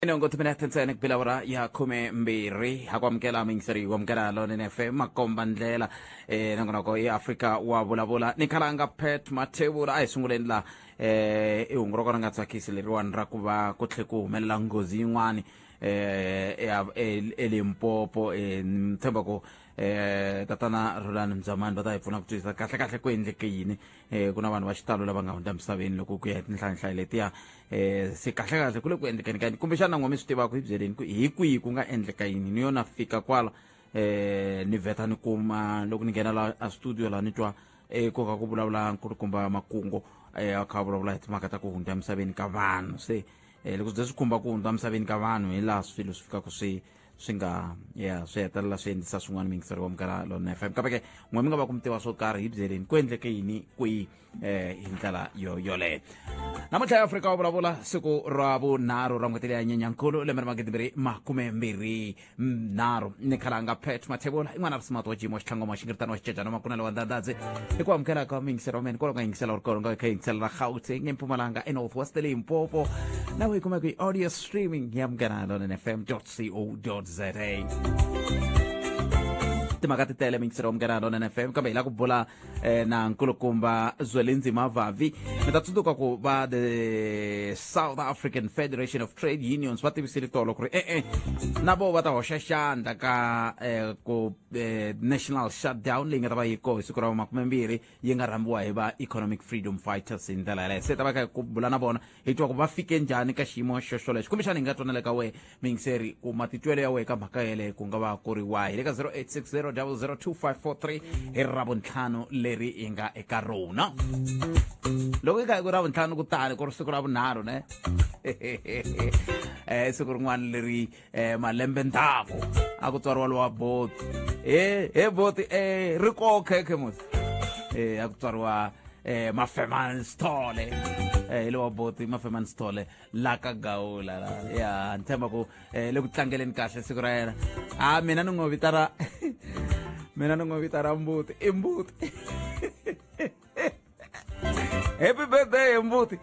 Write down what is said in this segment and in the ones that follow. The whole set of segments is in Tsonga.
Nongo timinete ntsena ku bila awara ya 12 ha ku amukela muyingiseri wa Munghana Lonene FM makomba ndlela nongonoko ya Afrika wa vulavula ni khalanga Pat Mathebula. A hi sunguleni la i hungu ro ka ri nga tsakisi leriwani ra ku va ku tlhe ku humelela nghozi yin'wani ya eLimpopo. Ni tshemba ku tatana Rhulani Mzamani va ta hi pfuna ku twisisa kahle kahle ku endleke yini. Ku na vanhu va xitalo lava nga hundza misaveni loko ku ya hi tinhlayanhlayo letiya. Se kahle kahle ku le ku endlekeni ka yini? Kumbexana n'we mi swi tivaka, hi byeleni ku hi kwihi ku nga endleka yini. Ni yona fika kwala ni vheta ni kuma loko ni nghena la a studio la ni twa ku ka ku vulavula nkulukumba Makungo a kha a vulavula hi timhaka ta ku hundza emisaveni ka vanhu. Se loko swi ze swi khumba ku hundza emisaveni ka vanhu, hi laha swilo swi fikaka swi nga ya swi hetelela swi endlisa swin'wana. Miyingiseri wa Munghana Lonene FM, kambe ke n'we mi nga va ku mi tiva swo karhi, hi byeleni ku endleke yini kwihi hi ndlela yo yoleyo. Namuntlha ya Afrika wa vulavula, siku ra vunharhu ra n'hweti leya Nyenyankulu, lembe ra 2023, ni khalanga Pat Mathebula, i n'wana ri smart wa jimo xitlhangoma xingiritano wa xicecana makunelo wa ndandadzi. I ku amukela ka miyingiseri wa mina kwalo nga yingisela uri kona, nga kha yingisela la Gauteng, eMpumalanga, eNorth West, Limpopo, na we kumeka i audio streaming ya Munghana Lonene FM co za. Timhaka ti tele, miyingiseri wa Munghana Lonene FM, kambe hi la ku bula na nkulukumba Zwelinzima Vavi. Mi ta tsundzuka ku va the South African Federation of Trade Unions va tivisile tolo ku ri e-e na vo va ta hoxa xandla ka ku national shutdown leyi nga ta va yi koho hi siku ra 20, yi nga rhambiwa hi va Economic Freedom Fighters. Hi ndlela yaleyo se ta va kha ku bula na vona, hi twa ku va fike njhani ka xiyimo xo xolexo. Kumbexana hi nga twanela ka wehe miyingiseri ku matitwelo ya wehe ka mhaka yeleyo ku nga va ku ri wahi, le ka 0860 002543 hi Ravuntlhanu leri hi nga eka rona. Loko hi kha hi ku Ravuntlhanu, ku tani ku ri siku ra vunharhu ne siku rin'wana leri malembe ndzhaku a ku tswariwa lowa boti he boti ri koho khekhe musi a ku tswariwa Mafemani Sithole, hi lowa boti Mafemani Sithole la ka Gawula la ya. Ni tshemba ku le ku tlangeleni kahle siku ra yena. A mina ni n'wi vita ra mina ni n'wi vita ra mbuti, i mbuti. Happy birthday, mbuti.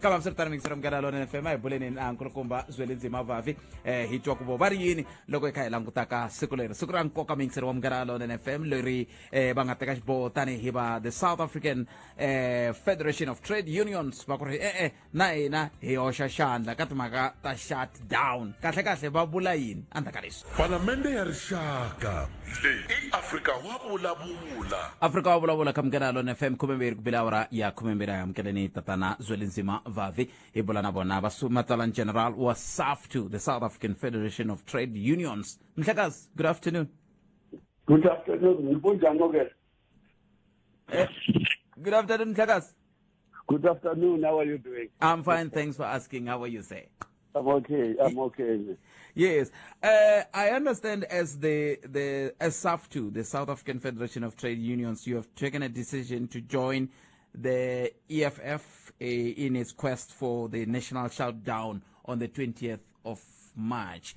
Kambe hambiswiritano, mingisero Munghana Lonene FM, a hi buleni na nkulukumba Zwelinzima Vavi, hi twa ku vo va ri yini loko hi kha hi langutaka siku leri, siku ra nkoka, mingisero wa Munghana Lonene FM, leri va nga teka xiboho tanihi va the South African Federation of Trade Unions va ku ri e-e na hina hi hoxa xandla ka timhaka ta shutdown. Kahle kahle va vula yini endzhaku ka leswi? Palamende ya Rixaka. Leyi i Afrika wa vulavula. Afrika wa vulavula ka Munghana Lona FM, 12 ku bile awara ya 12. A hi amukeleni tatana Zwelinzima Vavi, hi bula na vona va matsalani general wa SAFTU, the South African Federation of Trade Unions. Mhlekazi, good afternoon. Good afternoon. Kunjani ke? Good afternoon, Mhlekazi. Good afternoon. How are you doing? I'm fine, thanks for asking. How are you, sir? I'm okay. I'm okay. Yes. I understand as the as SAFTU, the South African Federation of Trade Unions, you have taken a decision to join the EFF in its quest for the national shutdown on the 20th of March.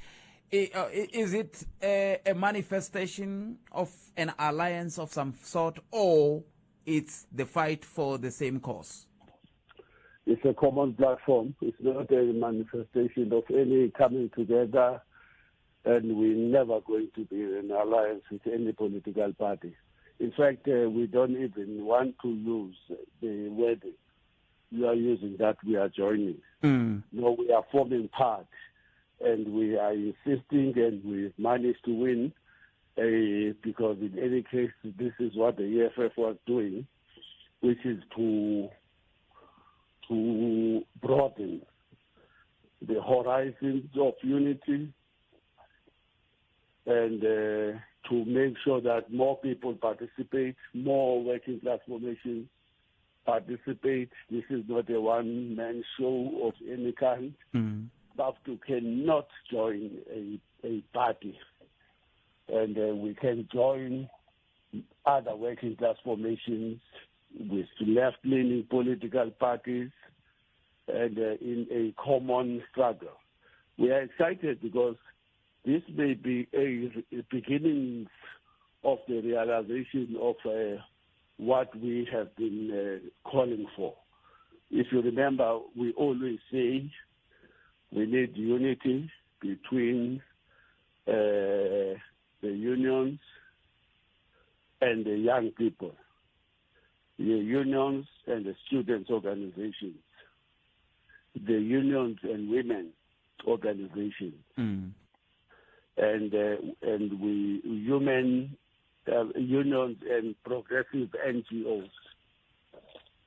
Is it a manifestation of an alliance of some sort, or it's the fight for the same cause? It's a common platform. It's not a manifestation of any coming together, and we're never going to be in alliance with any political party. In fact, we don't even want to use the wording you are using, that we are joining. No, we are forming part, and we are insisting, and we've managed to win, because in any case, this is what the EFF was doing, which is to broaden the horizons of unity and to make sure that more people participate, more working class formations participate. This is not a one-man show of any kind. SAFTU cannot join a party, and we can join other working class formations with left-leaning political parties and in a common struggle. We are excited because this may be a beginning of the realization of what we have been calling for. If you remember, we always say We need unity between the unions and the young people, the unions and the students' organizations, the unions and women organizations, and we human unions and progressive NGOs.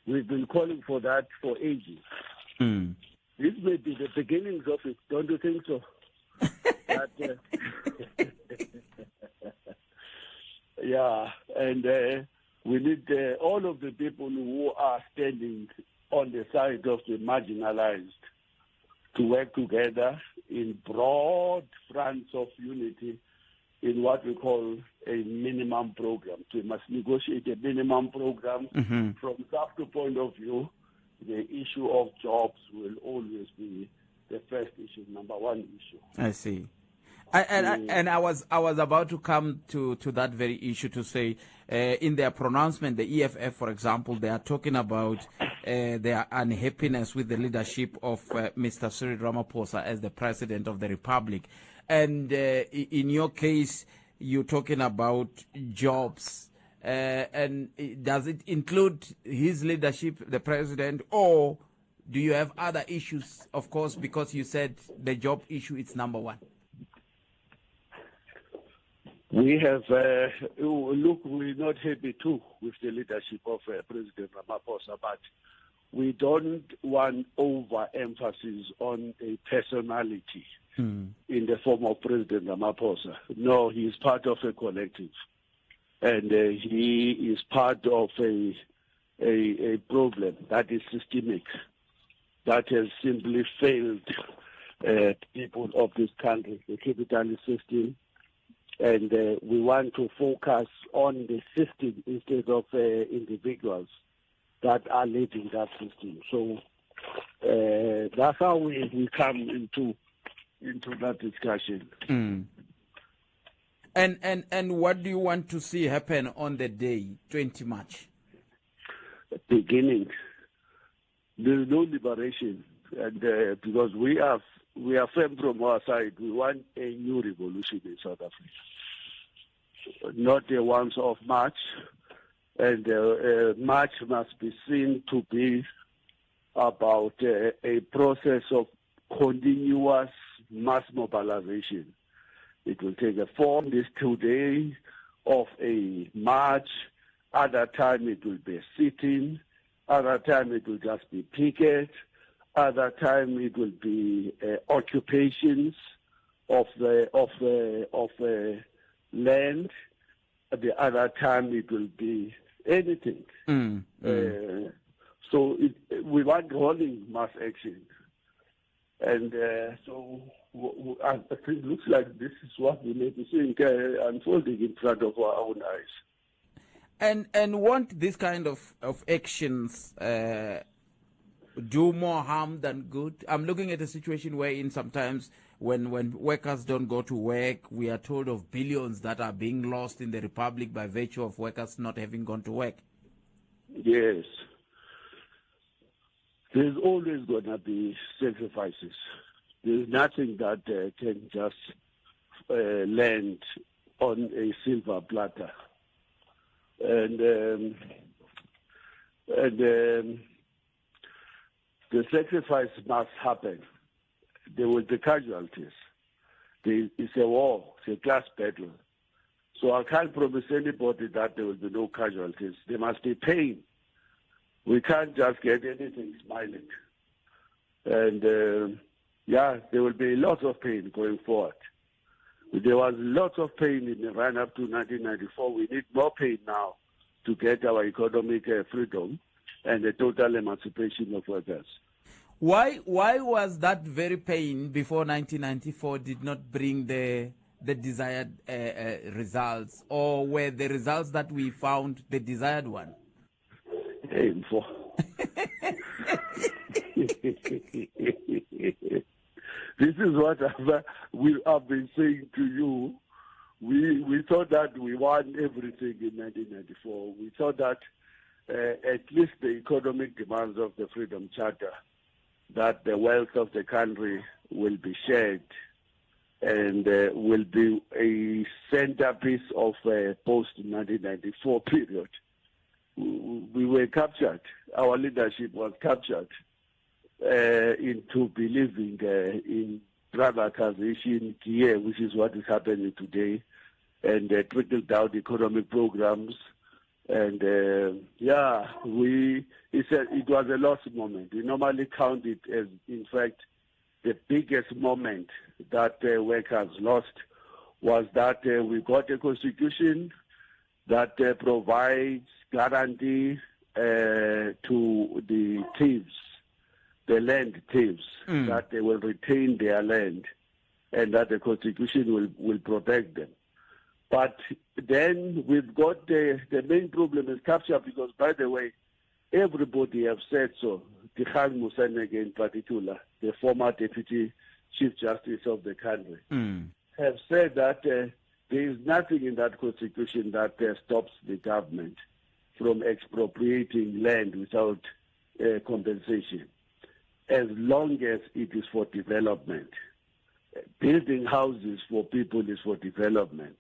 We've been calling for that for ages. This may be the beginnings of it, don't you think so? But, yeah, and we need all of the people who are standing on the side of the marginalized to work together in broad fronts of unity in what we call a minimum program. So we must negotiate a minimum program. From SAFTU point of view, the issue of jobs will always be the first issue, number one issue. I see. And I was about to come to that very issue to say, in their pronouncement, the EFF, for example, they are talking about their unhappiness with the leadership of Mr. Cyril Ramaphosa as the President of the Republic. And in your case, you're talking about jobs. And does it include his leadership, the president, or do you have other issues, of course, because you said the job issue is number one? We have, look, we're not happy too with the leadership of President Ramaphosa, but we don't want overemphasis on a personality in the form of President Ramaphosa. No, he is part of a collective, and he is part of a problem that is systemic, that has simply failed people of this country, the capitalist system. And we want to focus on the system instead of individuals that are leading that system. So that's how we come into that discussion. And what do you want to see happen on the day, 20 March? Beginning. There is no liberation, and because we are firm from our side. We want a new revolution in South Africa, not a once-off march. And march must be seen to be about a process of continuous mass mobilization. It will take a form this 2 days of a march. Other time it will be a sit-in. Other time it will just be picket. Other time it will be occupations of the land. The other time it will be anything. So we want rolling mass action, and so I think it looks like this is what we may be seeing unfolding in front of our own eyes. And won't this kind of actions do more harm than good? I'm looking at a situation wherein sometimes when workers don't go to work, we are told of billions that are being lost in the Republic by virtue of workers not having gone to work. Yes. There's always going to be sacrifices. There's nothing that can just land on a silver platter. And the sacrifice must happen. There will be casualties. It's a war. It's a class battle. So I can't promise anybody that there will be no casualties. There must be pain. We can't just get anything smiling. And, there will be lots of pain going forward. There was lots of pain in the run-up to 1994. We need more pain now to get our economic freedom and the total emancipation of workers. Why was that very pain before 1994 did not bring the desired results, or were the results that we found the desired one? Aim for. This is what I've been saying to you. We thought that we won everything in 1994. We thought that at least the economic demands of the Freedom Charter that the wealth of the country will be shared and will be a centerpiece of a post-1994 period. We were captured. Our leadership was captured into believing in privatization gear, which is what is happening today, and trickle-down economic programs. And it was a lost moment. We normally count it as, in fact, the biggest moment that workers lost was that we got a constitution that provides guarantee to the thieves, the land thieves, that they will retain their land and that the constitution will protect them. But then we've got the main problem is capture, because, by the way, everybody have said so. Dikgang Moseneke in particular, the former Deputy Chief Justice of the country, have said that there is nothing in that constitution that stops the government from expropriating land without compensation, as long as it is for development. Building houses for people is for development.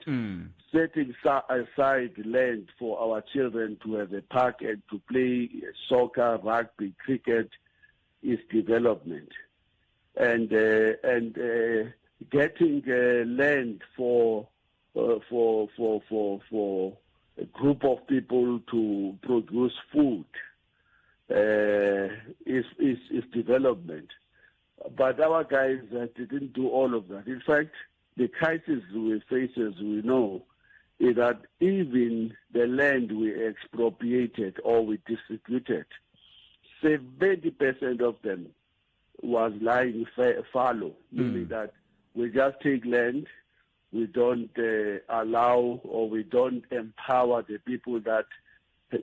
Setting aside land for our children to have a park and to play soccer, rugby, cricket is development. And getting land for a group of people to produce food is development. But our guys didn't do all of that. In fact, the crisis we face, as we know, is that even the land we expropriated or we distributed, 70% of them was lying fallow, meaning that we just take land, we don't allow or we don't empower the people that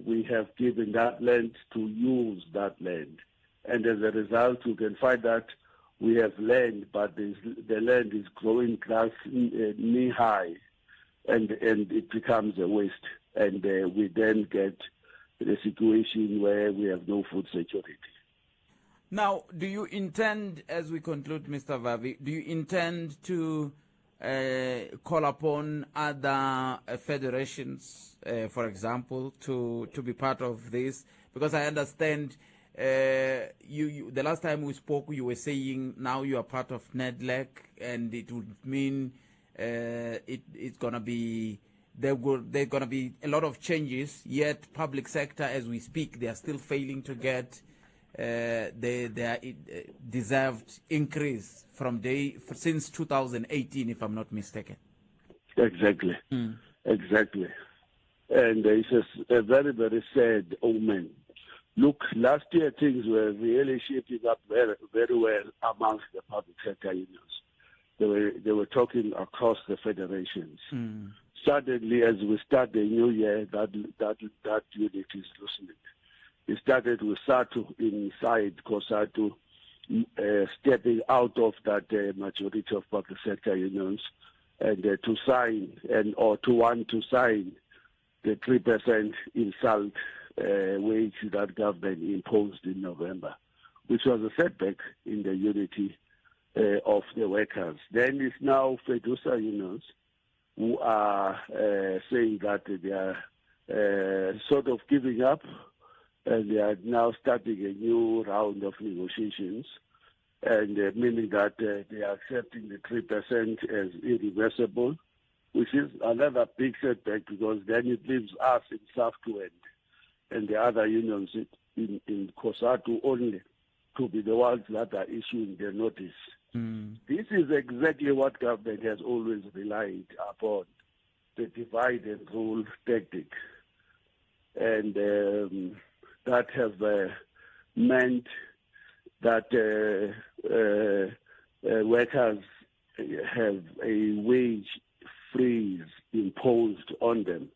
we have given that land to use that land. And as a result, you can find that we have land, but the land is growing grass knee-high, and it becomes a waste. And we then get the situation where we have no food security. Now, do you intend, as we conclude, Mr. Vavi, do you intend to call upon other federations, for example, to be part of this? Because I understand you the last time we spoke, you were saying now you are part of Nedlac, and it would mean it's gonna be there gonna be a lot of changes. Yet, public sector, as we speak, they are still failing to get their deserved increase from since 2018, if I'm not mistaken. Exactly. Exactly. And it's a very, very sad omen. Look, last year things were really shaping up very, very well amongst the public sector unions. They were talking across the federations. Suddenly, as we start the new year, that unit is loosening. It started with SADTU inside COSATU, stepping out of that majority of public sector unions and to sign and or to want to sign the 3% insult wage that government imposed in November, which was a setback in the unity of the workers. Then it's now FEDUSA unions who are saying that they are sort of giving up, and they are now starting a new round of negotiations, and meaning that they are accepting the 3% as irreversible, which is another big setback, because then it leaves us in SAFTU and the other unions in COSATU only to be the ones that are issuing the notice. This is exactly what government has always relied upon, the divide and rule tactic. And that has meant that workers have a wage freeze imposed on them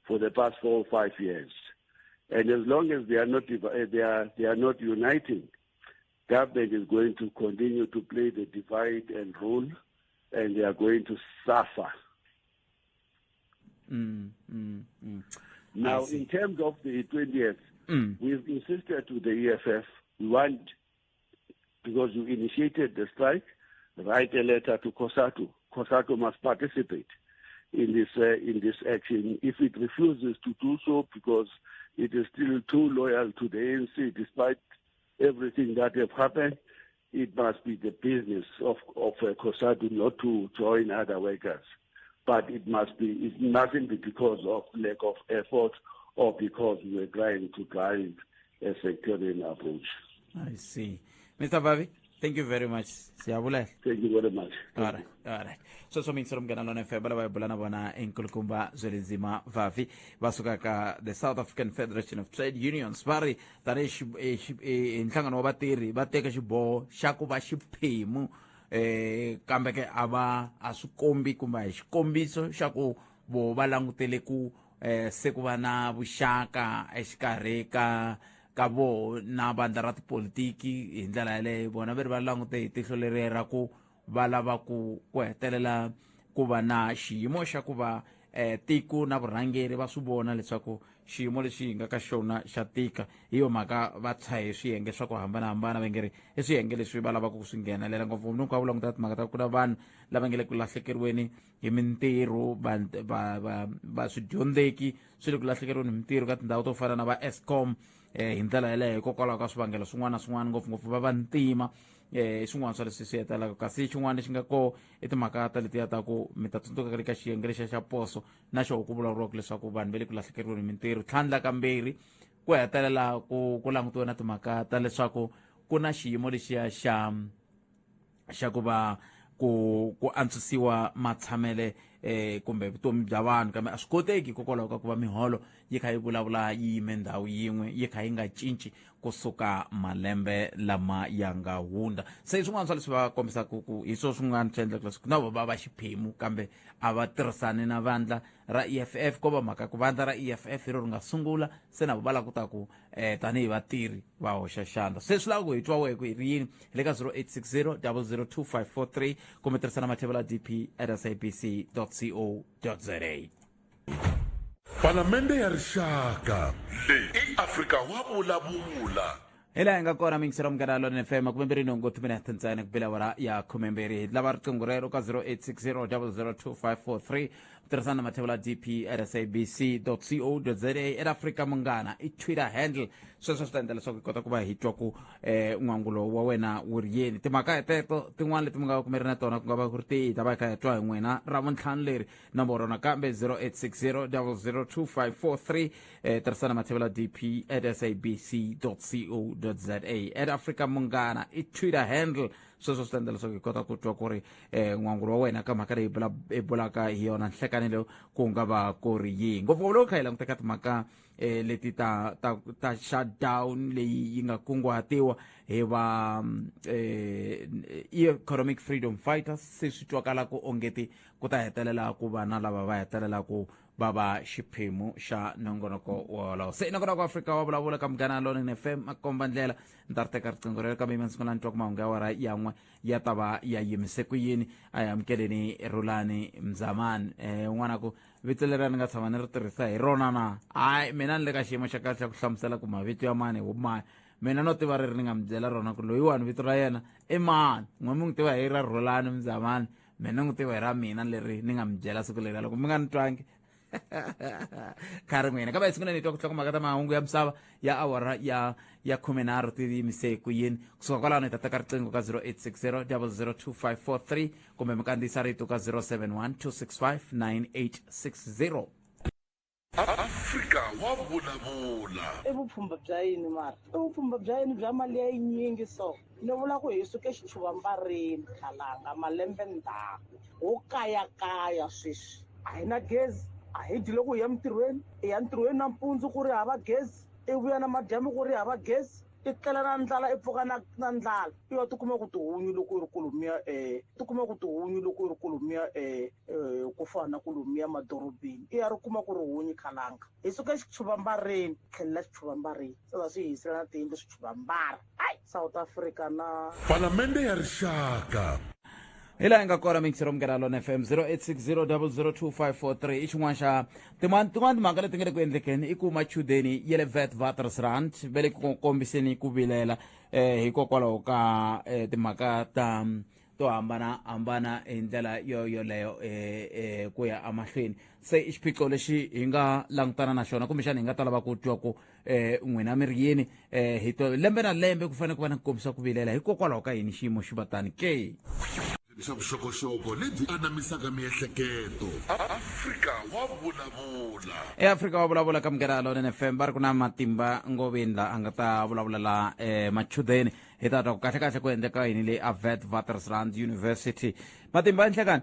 for the past 4 or 5 years. And as long as they are not they are not uniting, government is going to continue to play the divide and rule, and they are going to suffer. Now, in terms of the 20th, we've insisted to the EFF, we want Because you initiated the strike, write a letter to COSATU. COSATU must participate in this in this action. If it refuses to do so because it is still too loyal to the ANC, despite everything that have happened, it must be the business of of COSATU not to join other workers. But it must be it mustn't be because of lack of effort or because we were trying to drive a sectarian approach. I see. Mr. Vavi, thank you very much. Siyabulela. Thank you very much. All right, all right. Sweswo miyingiselo Munghana Lona FM lava hi bula na vona enkulukumba Zwelinzima Vavi va suka ka the South African Federation of Trade Unions va ri tanihi hi nhlangano wa vatirhi va teka xiboho xa ku va xiphemu eh kambe ke a va a swi kombi kumbe a hi xikombiso xa ku vo va langutele ku eh se ku va na vuxaka exikarhi ka ka voho na vandla ra tipolitiki hi ndlela yaleyo vona ve ri va langute hi tihlo leri ra ku va lava ku ku hetelela ku va na xiyimo xa ku va eh, tiko na vurhangeri va swi vona leswaku xiyimo lexi hi nga ka xona xa tika hi yo mhaka va tshahe swiyenge swa ku hambanahambana va nge ri i swiyenge leswi va lavaka ku swi nghenelela ngopfu ni ku languta timhaka ta ku na vanhu lava nge le ku lahlekeriweni hi mintirho va va va va swidyondzeki swi le ku lahlekeriweni hi mintirho ka tindhawu to fana na va Eskom eh hi ndlela yeleyo hikokwalaho ka swivangelo swin'wana na swin'wana ngopfungopfu va vantima eh swin'wana swa leswi swi hetelelaka kasi xin'wana lexi nga koho i timhaka ta letiya ta ku mi ta tsundzuka le ka xiyenge lexiya xa poso na xoho ku vulavuriwaka leswaku vanhu va le ku lahlekeriweni hi mintirho tlhandla kambirhi ku hetelela ku ku langutiwa na timhaka ta leswaku ku na xiyimo lexiya xa xa ku va ku ku antswisiwa matshamele eh kumbe vutomi bya vanhu kambe a swi koteki hikokwalaho ka ku va miholo yi kha yi vulavula yi yime ndhawu yin'we yi kha yi nga cinci kusuka malembe lama ya nga hundza se swin'wana swa leswi va kombisaka ku hi swo swin'wana swi endlaka leswaku na vo va va xiphemu kambe a va tirhisani na vandla ra EFF ko va mhaka ku vandla ra EFF hi ro ri nga sungula se na vo va lava ku ta ku eh tanihi vatirhi va hoxa xandla se swi lava ku hi twa wehe ku hi ri yini hi le ka 0860 002543 kumbe tirhisana mathevela dp at sabc co za. Palamende ya Rixaka. Leyi i Afrika wa vulavula. Hi laha hi nga kona mingisero Munghana Lonene FM makumembirhi nhungu timinete ntsena ku bela awara ya khumembirhi. Hi lava riqingho rero ka 0860 002543 tirhisana na mathevula dp at sabc co za at Afrika Munghana i Twitter handle. Sweswo swi ta endla leswaku hi kota ku va hi twa ku um n'wangulo wa wena wu ri yini. Timhaka hi teto tin'wana leti mi nga va kumeri na tona ku nga va ku ri tihi hi ta va hi kha hi twa hi n'wina Ravuntlhanu leri. Nomboro nakambe 0860 002543 tirhisana mathevula dp at sabc co za at Africa Munghana i Twitter handle. Sweswo swi ta endla leswaku hi kota ku twa ku ri n'wangulo wa wena ka mhaka leyi hi bulaka hi yona nhlekani leyo ku nga va ku ri yihi ngopfungopfu loko kha hi languta ka timhaka leti ta ta ta shutdown leyi yi nga kunguhatiwa hi va Economic Freedom Fighters. Se swi twakala ku ongeti ku ta hetelela ku va na lava va hetelelaku va va xiphemu xa nongonoko wolowo. Se nongonoko wa Afrika wa vulavula ka Munghana Lonene FM a komba ndlela. Ni ta ri teka riqingho rero kambe masiku ni twa ku mahungu ya wara yan'we ya ta va ya yimise ku yini. A hi amukeleni Rhulani Mzamani. Un'wana ku vito leri a ni nga tshama ni ri tirhisa hi rona na hayi mina ni le ka xiyimo xa kahle xa ku hlamusela ku mavito ya mani hi mani. Mina no tiva ri ri ni nga mi byela rona ku loyiwani vito ra yena i mani, n'we mi n'wi tiva hi ra Rhulani Mzamani, mina n'wi tiva hi ra mina leri ni nga mi byela siku leri. Loko mi nga ni twangi kha ri n'wina kambe sungula ni twa ku tlhoko ta mahungu ya misava ya awara ya ya 13 ti yimise ku yini. Kusuka kwalano hi ta teka riqingho ka 0860 002543 kumbe mi kandziyisa rito ka 071 265 9860. Afrika wa vulavula. I vupfhumba bya yini mara? I vupfhumba bya yini bya mali ya yinyingi so? Ni vula ku hi suke xichuvambareni khalanga malembe ndzhaku. Ho kayakaya sweswi. A hi na gezi, a hi dyi loko hi ya mintirhweni, hi ya ntirhweni nampundzu ku ri hava gezi, i vuya na madyambu ku ri hava gezi, i tlela na ndlala i pfuka na na ndlala. I ya tikuma ku tihunyi loko u ri kolomiya tikuma ku tihunyi loko u ri kolomiya ku fana na kolomiya madorobeni. I ya ri kuma ku ri hunyi khalanga. Hi suka xichuvambareni, tlhelela xichuvambareni. Se va swi hisela na tiyindlu swichuvambara. Ai South Africa na. Palamende ya Rixaka. Hi laha hi nga kona mixero Munghana Lona FM 0860002543 i xin'wana xa tin'wana tin'wana timhaka leti nga le ku endlekeni i ku machudeni ya le Witwatersrand va le ku kombiseni ku vilela. Hikokwalaho ka timhaka ta to hambana hambana hi ndlela yo yoleyo ku ya emahlweni. Se i xiphiqo lexi hi nga langutana na xona, kumbexana hi nga ta lava ku twa ku n'wina mi ri yini hi to lembe na lembe ku fanele ku va na ku kombisa ku vilela, hikokwalaho ka yini xiyimo xi va tani ke? Xa vuxokoxoko lebyi anamisaka miehleketo. Afrika wa vulavula. EAfrika wa vulavula ka Munghana Lonene FM, va ri ku na Matimba Ngoveni la a nga ta vulavulela machudeni. Hi ta twa ku kahle kahle ku endleka yini le a Witwatersrand University. Matimba, nhlekani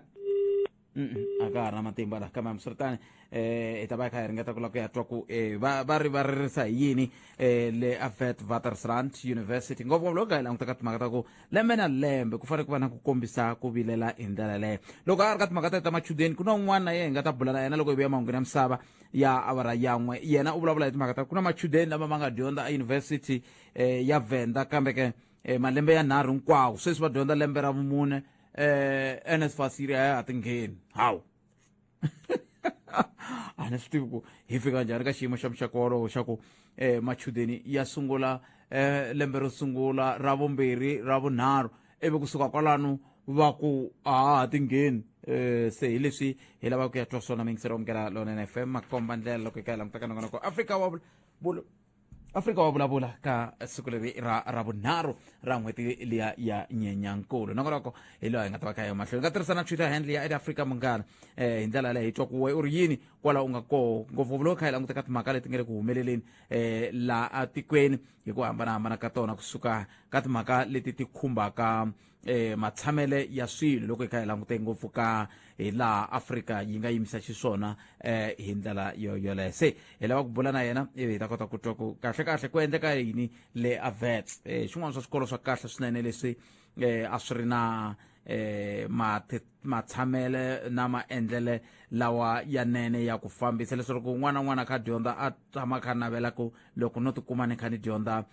a ka ha ri na Matimba la, kambe hambiswiritano hi ta va hi kha hi ringeta ku lava ku ya twa ku va va ri va ririsa hi yini le a Witwatersrand University, ngopfungopfu loko hi languta ka timhaka ta ku lembe na lembe ku fanele ku va na ku kombisa ku vilela hi ndlela leyo. Loko a ri ka timhaka ta machudeni, ku na un'wana na yena hi nga ta bula na yena loko hi vuya mahungwini ya misava ya awara yan'we. Yena u vulavula hi timhaka ta ku na machudeni lama ma nga dyondza a university ya Venda, kambe ke malembe ya nharhu hinkwawo, sweswi va dyondza lembe ra vumune, NSFAS yi ri a ti ngheni. Hawu, a ni swi tivi ku hi fika njhani ka xiyimo xa muxaka wolowo xa ku machudeni ya sungula lembe ro sungula, ra vumbirhi, ra vunharhu, ivi kusuka kwalano va ku a ha ti ngheni. Se hi leswi hi lavaka ku ya twa swona. Mingisero Amukela Lonene FM, makomba ndlela loko hi ka hi languta ka nongonoko Afrika wa Afrika wa vulavula ka siku leri ra vunharhu ra n'hweti liya ya Nyenyankulu. Nongonoko hi loyi hi nga ta va kha ya mahlweni nga tirhisa na Twitter handle ya Afrika Munghana hi ndlela yaleyo, hi twa ku we u ri yini kwala u nga koho, ngopfungopfu loko kha hi languta ka timhaka leti nga le ku humeleleni laha tikweni hi ku hambanahambana ka tona, kusuka ka timhaka leti ti khumbaka matshamele ya swilo, loko hi kha hi langute ngopfu ka hi laha Afrika yi nga yimisa xiswona hi ndlela yo yoleyo. Se hi lava ku bula na yena ivi hi ta kota ku twa ku kahle kahle ku endleka yini le aVets, xin'wana swa swikolo swa kahle swinene leswi a swi ri na matshamele na maendlele lawa yanene ya ku fambisa, leswaku un'wana na un'wana a kha dyondza a tshama a kha navela ku loko no tikuma ni kha ni dyondza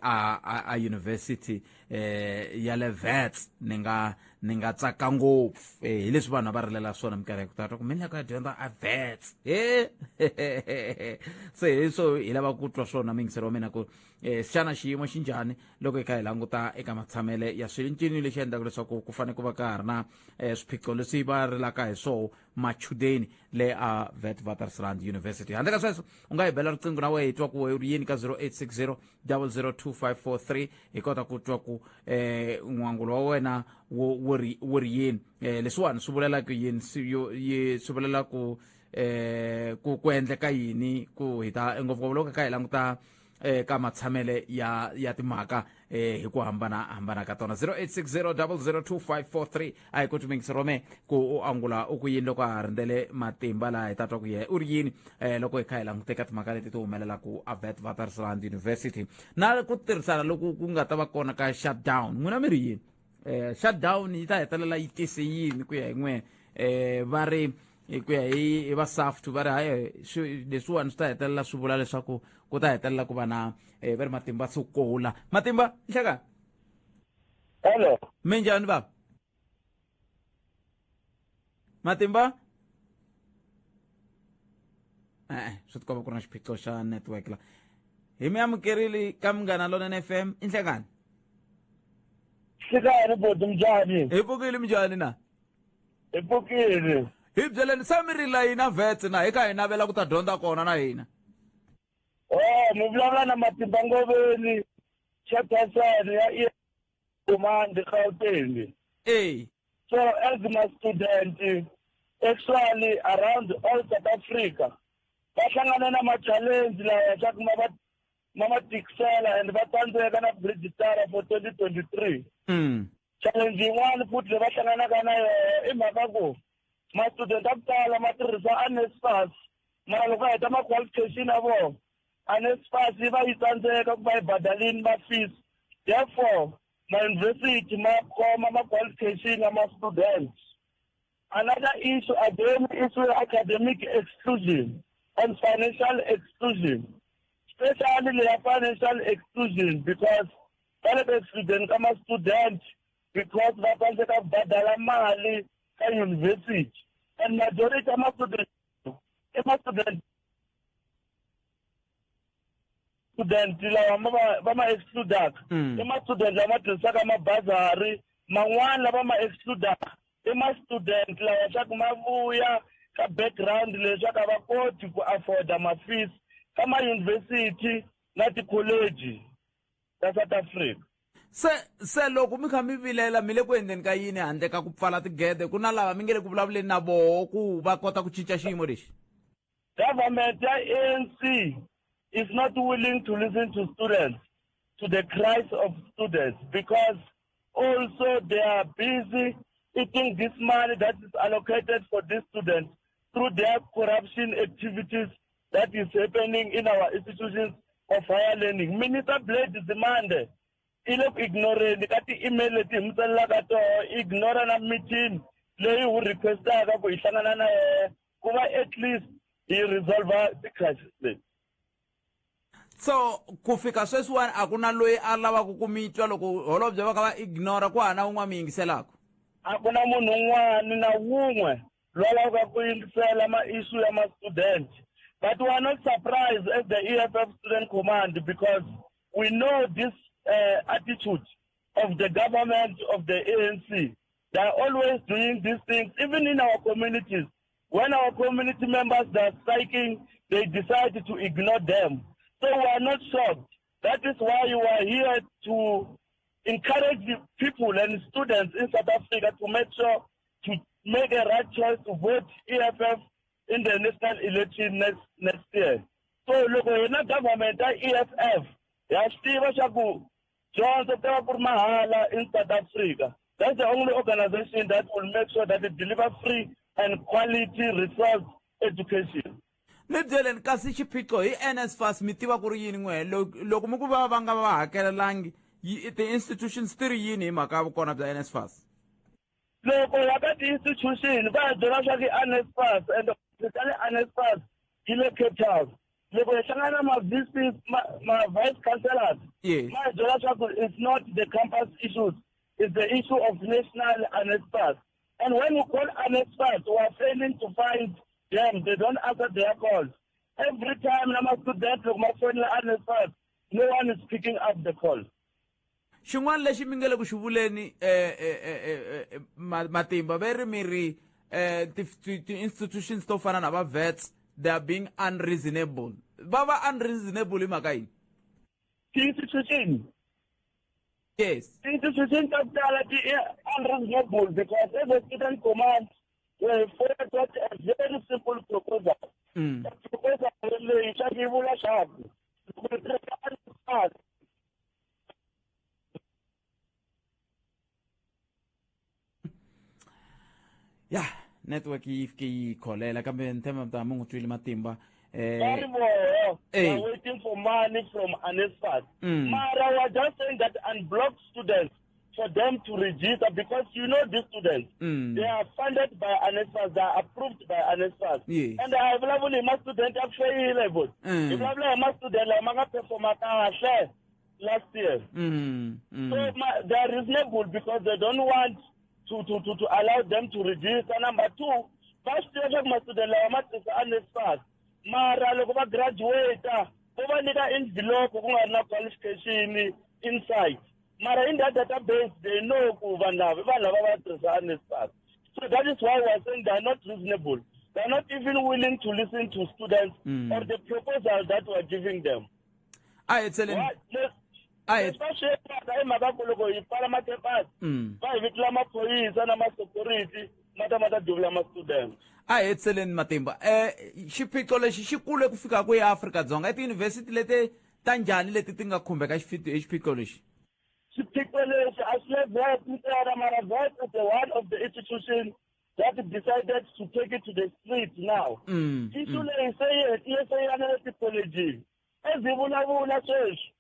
a university ya le Wits ni nga tsaka ngopfu. Hi leswi vanhu va rilela swona minkarhi ya ku tala, ku mina ku ya dyondza a Wits he. Se hi swo hi lava ku twa swona, mingiselo wa mina, ku xana xiyimo xi njhani loko hi kha hi languta eka matshamele ya swilo, ncini lexi endlaka leswaku ku fanele ku va ka ha ri na swiphiqo leswi va rilaka hi swoho machudeni le a Witwatersrand University? Handle ka sweswo, u nga hi bela riqingho na wehe, hi twa ku we ri yini ka 0860 002543, hi kota ku twa ku n'wangulo wa wena wu ri yini, leswiwani swi vulela ku yini, swi vulela ku ku endleka yini, ku hi ta ngopfungopfu loko kha hi languta ka matshamele ya timhaka hi ku hambana hambana ka tona. 0860 002543. A hi koti mingisi rome ku u angula u ku yini loko a ha rindzele Matimba laha, hi ta twa ku ye u ri yini loko hi kha hi langute ka timhaka leti ti humelelaku a Witwatersrand University na ku tirhisana loku ku nga ta va kona ka shutdown. N'wina mi ri yini? Shutdown yi ta hetelela yi tise yini ku ya hi n'we? Va ri hi ku ya hi va SAFTU, va ri hayi, leswiwani swi ta hetelela swi vula leswaku ku ta hetelela ku va na va ri Matimba Sukula. Matimba, nhlekani. Hello. Minjhani baba Matimba? E-e, swi tikomba ku ri na xiphiqo xa network la. Hi mi amukerile ka Munghana Lonene FM, i nhlekani. Hlekani boti, minjhani? Hi pfukile, minjhani na? Hi pfukile. Hi byeleni, se mi ri la yina Wits na hi kha hi navela ku ta dyondza kona na hina? Oh, mi vulavula na Matimba Ngoveni, chairperson ya Command Gauteng. So as my student, actually around all South Africa, va hlangana na ma-challenge lawa swa ku ma va tikisela and va tsandzeka na ku registera for 2023. Challenge yin'wana futhi leyi va hlanganaka na yona i mhaka ku ma-student a ku tala ma tirhisa NSFAS, mara loko va heta ma-qualification ya vona, NSFAS yi va yi tsandzeka ku va yi badalini ma-fees, therefore ma-university ma khoma ma-qualification ya ma-students. Another issue again is academic exclusion and financial exclusion, especially leya financial exclusion, because va le ku excludeni ka ma-student because va tsandzeka ku badala mali ka university, and majority ya ma-student i ma-student. Student lawa va ma excludaka i ma-student lama tirhisaka mabazari man'wani lava ma excludaka i ma-student lawa swa ku ma vuya ka background leswaku a va koti ku afforda ma-fees ka ma-university na tikholeji ta South Africa. Se loko mi kha mi vilela, mi le ku endleni ka yini handle ka ku pfala tigede? Ku na lava mi nge le ku vulavuleni na voho ku va kota ku cinca xiyimo lexi? Government ya ANC is not willing to listen to students, to the cries of students, because also they are busy eating this money that is allocated for these students through their corruption activities that is happening in our institutions of higher learning. Minister Blade Nzimande i le ku ignoreni ka ti-email leti hi mi tsalelaka toho, ignora na meeting leyi wu requestaka ku hi hlangana na yena ku va at least hi resolve ti-crisis leti. So ku fika sweswiwani a ku na loyi a lavaka ku mi twa loko holobye va kha va ignora, ku hana wun'wana mi yingiselaka? A ku na munhu un'wana na wun'we loyi a lavaka ku yingisela ma-issue ya ma-student, but we are not surprised as the EFF Student Command, because we know this attitude of the government of the ANC. They are always doing these things, even in our communities. When our community members are striking, they decide to ignore them. So we are not shocked. That is why we are here to encourage the people and students in South Africa to make sure to make a right choice to vote EFF in the national election next year. So loko hina government ya EFF ya swi tiva swa ku dyondzo ta va ku ri mahala in South Africa. That's the only organization that will make sure that it deliver free and quality resource education. Mi byeleni, kasi xiphiqo hi NSFAS mi tiva ku ri yini n'we? Loko mi ku va nga va hakelelangi, ti-institutions ti ri yini hi mhaka ya vukona bya NSFAS? Loko ya ka ti-institution va hi byela swa ku i NSFAS, and ta le NSFAS yi le Cape Town. Loko hi hlangana na ma-VCs, ma-vice chancellors, ma hi byela swa ku it's not the campus issues, it's the issue of national NSFAS. And when we call NSFAS, we are failing to find them. They don't answer their calls. Every time na ma-student loko ma fonela NSFAS, no one is picking up the call. Xin'wana lexi mi nge le ku xi vuleni, Matimba, ve ri mi ri ti-institutions to fana na va Wits, they are being unreasonable. Va unreasonable hi mhaka yini? Ti-institution? Yes. Ti-institution ta ku tala ti unreasonable because as a student command we have got a very simple proposal. Proposal leyi swa ku yi vula swa ku loko hi tirhisa NSFAS Ya network yi fike yi kholela, kambe ni tshemba mi ta mi n'wi twile Matimba. Va ri voho they are waiting for money from NSFAS. Mara we are just saying that unblock students for them to register, because you know these students, they are funded by NSFAS, they are approved by NSFAS. And a hi vulavuli hi ma-student ya ku feyila hi hi vulavula hi ma-student lama nga performa kahle last year. So they are reasonable because they don't want to allow them to register. Number two, va swi tiva leswaku ma-student lawa ma tirhisa NSFAS, mara loko va graduate vo va nyika envelope ku nga ri na qualification inside. Mara in that database they know ku vanhu lava i vanhu lava va tirhisa NSFAS. So that is why we are saying they are not reasonable. They are not even willing to listen to students or the proposal that we are giving them. A hi tseleni. A hi Leswi va swi endlaka i mhaka ku loko hi pfala ma-campus, va hi vitela maphorisa na ma-security ma ta ma ta duvula ma-student. A hi hetseleni, Matimba. Xiphiqo lexi xi kule ku fika kwihi Afrika-Dzonga? I tiyunivhesiti leti ta njhani leti ti nga khumbeka hi xiphiqo lexi? Xiphiqo lexi a xi le Wits ntsena, mara Wits is the one of the institution that decided to take it to the street now. Issue leyi se yi hetile, se yi ya na le tikholejini. As hi vulavula sweswi,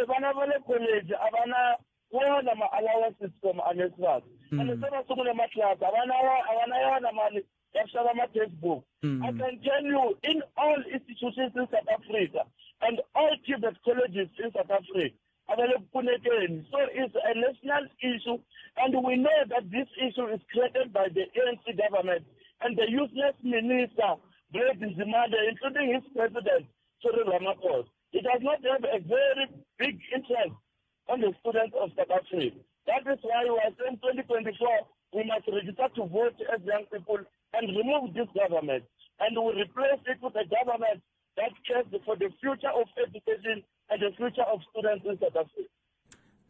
vana va le college a va na wona ma-allowances from NSFAS. And se va sungule matlilasi, a va na yona mali ya ku xava ma-textbook. I can tell you in all institutions in South Africa and all TVET colleges in South Africa a va le ku pfunekeni. So it's a national issue, and we know that this issue is created by the ANC government and the useless minister Blade Nzimande, including his president Cyril Ramaphosa. He does not have a very big interest on the students of South Africa. That is why we are saying 2024, we must register to vote as young people and remove this government. And we replace it with a government that cares for the future of education and the future of students in South Africa.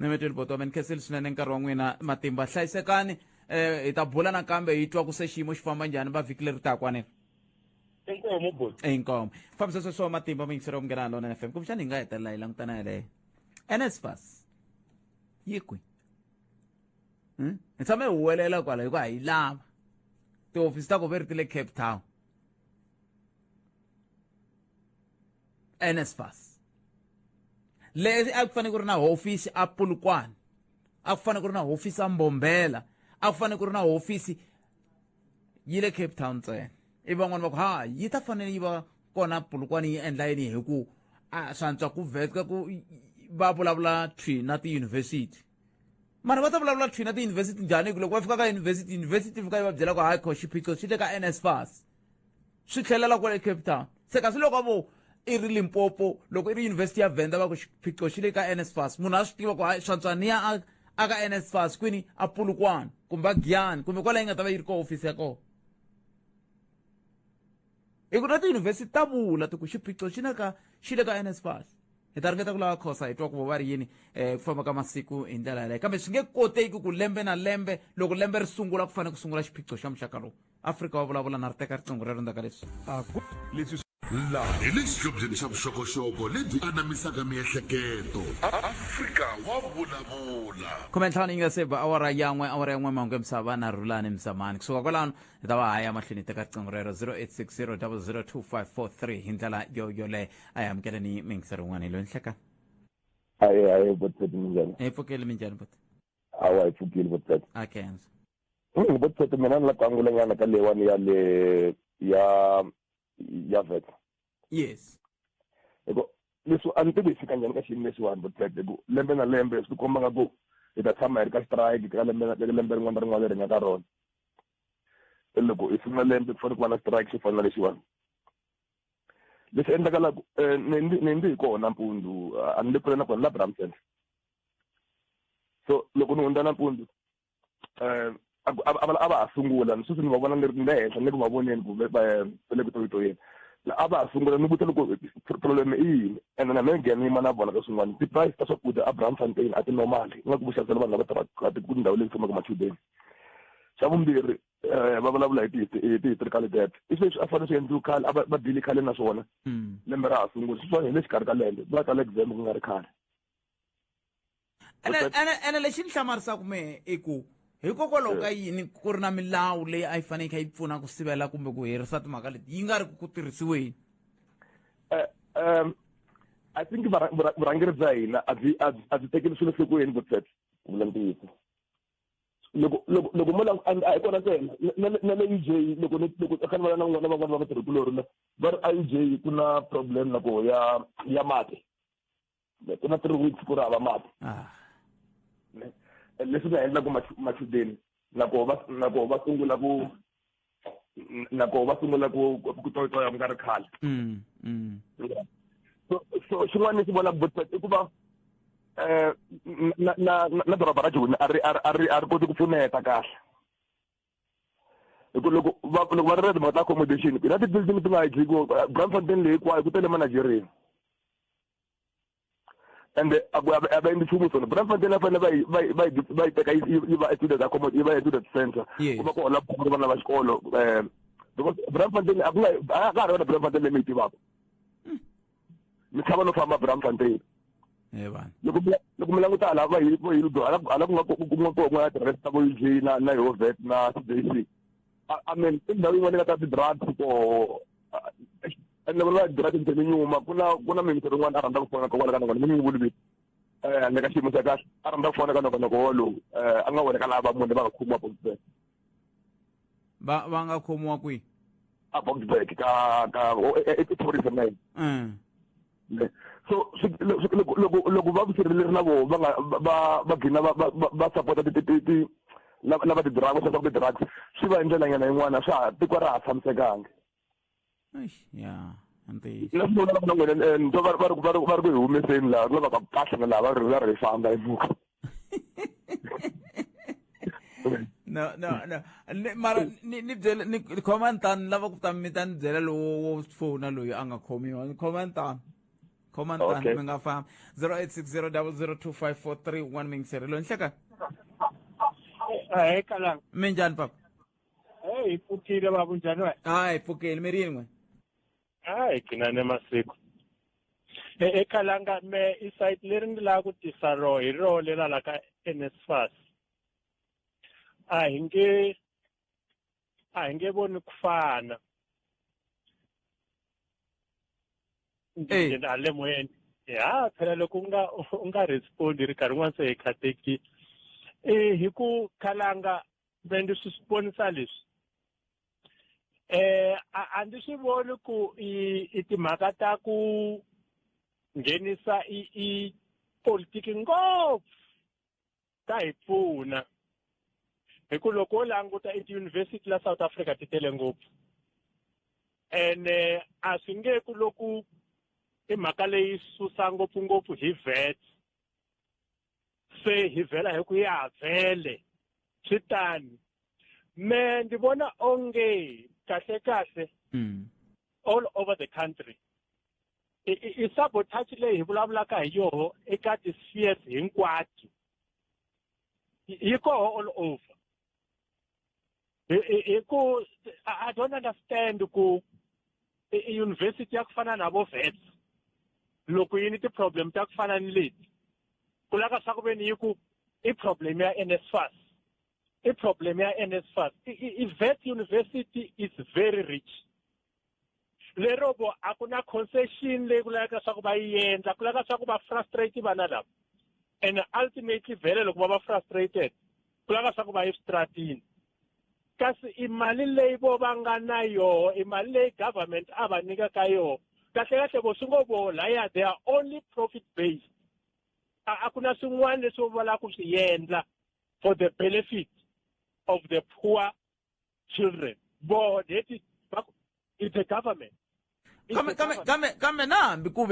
Nimetweni boto mi ni khensile swinene nkarhi wa n'wina matimba hlayisekani hi ta bula nakambe hi twa ku se xiyimo xi famba njhani va vhiki leri taka anini. Inkomo bhuti. Inkomo fambisa sweswo matimba muyingiseri wa Munghana Lonene FM kumbexani hi nga hetelela hi langutana yaleyo NSFAS yi kwi. Hi tshame hi huwelela kwala hikuva hi lava tihofisi ta ku ve ri ti le Cape Town. NSFAS leswi a ku fanele ku ri na hofisi a Polokwane, a ku fanele ku ri na hofisi a Mbombela, a ku fanele ku ri na hofisi yi le Cape Town ntsena. I van'wani va ku ha yi ta fanele yi va kona Polokwane yi endla yini hi ku a swantswa ku vheta ku va vulavula thwi na tiyunivhesiti. Mara va ta vulavula thwi na tiyunivhesiti njhani hi ku loko va fika ka yunivhesiti, yunivhesiti fika yi va byela ku hayi kho xiphiqo xi le ka NSFAS swi tlhelela kwale Cape Town. Se kasi loko vo i ri Limpopo, loko i ri yunivhesiti ya Venda va ku xiphiqo xi le ka NSFAS, munhu a swi tiva ku hayi swantswa ni ya a ka NSFAS kwini a Polokwane kumbe a Giyani kumbe kwala yi nga ta va yi ri ka hofisi ya kona. Hi ku na tiyunivhesiti ta vula ti ku xiphiqo xi na ka xi le ka NSFAS. Hi ta ringeta ku lava khosa hi twa ku vo va ri yini ku famba ka masiku hi ndlela yaleyo, kambe swi nge koteki ku lembe na lembe loko lembe ri sungula ku fanele ku sungula xiphiqo xa muxaka lowu. Afrika wa vulavula na ri teka riqingho rero ndzhaku ka leswi. Leswi laha hi le xihlobyeni xa vuxokoxoko lebyi anamisaka miehleketo. Afrika wa vulavula. 15 yi nga se ba awara ya n'we, awara ya n'we mahungu ya misava na Rhulani Mzamani. Kusuka kwalano hi ta va haya mahlweni hi teka riqingho rero 0860 002543 hi ndlela yo yoleyo. A hi amukeleni miyingiseri wun'wana hi loyi nhleka. Hayi hayi botpet, minjhani? Hi pfukile, minjhani bot? Hawa hi pfukile botpet. A khensa. Botpet, mina ni la ku angulanyana ka leyiwani ya le ya vet. Yes. Hikuva leswi a ni tivi hi fika njhani ka xiyimo lexiwani botpet, hi ku lembe na lembe swi tikomba nga ku hi ta tshama hi ri ka strike ka lembe na lembe rin'wana na rin'wana leri hi nga ka rona. Loko hi sungula lembe ku fanele ku va na strike xo fana na lexiwani. Leswi endlekalaka ni ndzi hi kona nampundzu, a ni le kule na kona la Braamcenter. So loko ni hundza nampundzu a va ha sungula, ni sweswi ni va vona ni ri le henhla ni le ku va voneni ku va le ku toyitoyeni. A va ha sungula ni vutisa loko problem i yini, ene na mina nghena yima na vona ka swin'wana. Ti-price ta swakudya a Braamfontein a ti normal, ingaku ku xavisela vanhu lava tirhaka ka tindhawu leti tshamaka machudeni. Xa vumbirhi va vulavula hi ti-historical debt, i sweswi a fanele swi endliwe khale, a va dile khale na swona. Lembe ra ha sungula sweswiwani hi le xikarhi ka lembe, va tsala exam ku nga ri khale. Ene lexi ni hlamarisaka mehe i ku hikokwalaho ka yini ku ri na milawu leyi a yi fanele yi kha yi pfuna ku sivela kumbe ku herisa timhaka leti yi nga ri ku tirhisiweni? I think vurhangeri bya hina a byi tekeli swilo enhlokweni botset, ku vula ntiyiso. Loko loko loko mo a hi kona ntsena na le UJ, loko loko a kha ni vona na van'wana van'wana va vatirhikulorhi la va ri a UJ ku na problem na ko ya mati, ku na 3 weeks ku ri hava mati. Leswi nga endla ku machudeni na ko va na ko va sungula ku na ko va sungula ku ku toyitoya ku nga ri khale. So xin'wana lexi vonaka botpet i ku va na na na doroba ra Joni a ri a ri a ri koti ku pfuneta kahle. Hi ku loko va loko va ri na timhaka ta accommodation, ku na ti-building ti nga hi ku Braamfontein leyi hinkwayo ku tele ma Nigeria. Ende a ku a va endli nchumu swona. Braamfontein a fanele va yi va yi va yi va yi teka yi va student accommodation, yi va student center. Ku va ku hola vana va xikolo because Braamfontein a ku nga a ka ha ri na Braamfontein leyi mi yi tivaka. Mi tshama no famba Braamfontein. Loko loko mi languta hala va hi vo Hillbrow, hala hala ku nga ku nga ku nga tirhisa ta vo UJ na na Hovet na CJC. I mean i ndhawu yin'wana yi nga ta ti-drugs koho. Ende va drugs ntsena nyuma, ku na ku na muyingiseri un'wana a rhandza ku fona ka kwala ka nongonoko, ni n'wi vuli vito. Handle ka xiyimo xa kahle, a rhandza ku fona ka nongonoko wolowo, a nga vona ka lava munhu va nga khomiwa Boksburg. Va nga khomiwa kwihi? A Boksburg ka ka i tourism na yena. So loko loko loko va vusirheleri na vona va nga va va gcina va va va support ti ti ti lava ti-drugs, va xavisaka ti-drugs, swi va hi ndlela nyana yin'wana, swa ha tiko ra ha tshamisekangi. Eish, ya. Na swona na n'wina ni twa va ri ku hi humeseni laha ku lavaka kahle na laha va ri famba hi muka. No, mara ni byele ni khoma ntani lava ku ta mi ta ni byela lowo wo fona loyi a nga khomiwa ni khoma ntani, khoma ntani. Mi nga fambi, 0860002543 mingiseri loyi nhleka. Ahee, Kalanga. Minjhani, papa? Hey, hi pfukile baba, njhani wena? Hayi, pfukile, mi ri yini n'we? Hayi, gcinane masiku. E Kalanga, me i site leri ni lava ku tisa ro hi ro lela la ka NSFAS. A hi nge voni ku fana. A le moyeni. Ya, phela loko u nga respondi ri nkarhi wun'wana se hi khatekile. Hi ku Kalanga me ndzi swi vonisa leswi. A ndzi swi voni ku i timhaka ta ku nghenisa i politiki ngopfu ta hi pfuna, hi ku loko wo languta i tiyunivhesiti la South Africa ti tele ngopfu, ene a swi nge ku loko i mhaka leyi susa ngopfungopfu hi vet se hi vhela hi ku ya vhele swi tani. Me ndzi vona onge kahle kahle all over the country i sabotage leyi hi vulavulaka hi yoho eka ti-spheres hinkwato, yi koho all over. Hi ku I don't understand ku i university ya ku fana na vo Wits loko yi ni ti-problem ta ku fana ni leti, ku lava swa ku veni yi ku i problem ya NSFAS, i problem ya NSFAS. I Wits University is very rich, lero vo a ku na concession leyi ku laveka swa ku va yi endla, ku laveka swa ku va frustrate vana lava, and ultimately vhele loko va va frustrated ku laveka swa ku va eswitratini. Kasi i mali leyi vo va nga na yoho, i mali leyi government a va nyikaka yoho, kahle kahle vo swi ngo vo laya they are only profit based. A ku na swin'wana leswi va lavaka ku swi endla for the benefit of the poor children. Vo leti it's the government. Kambe na hambi ku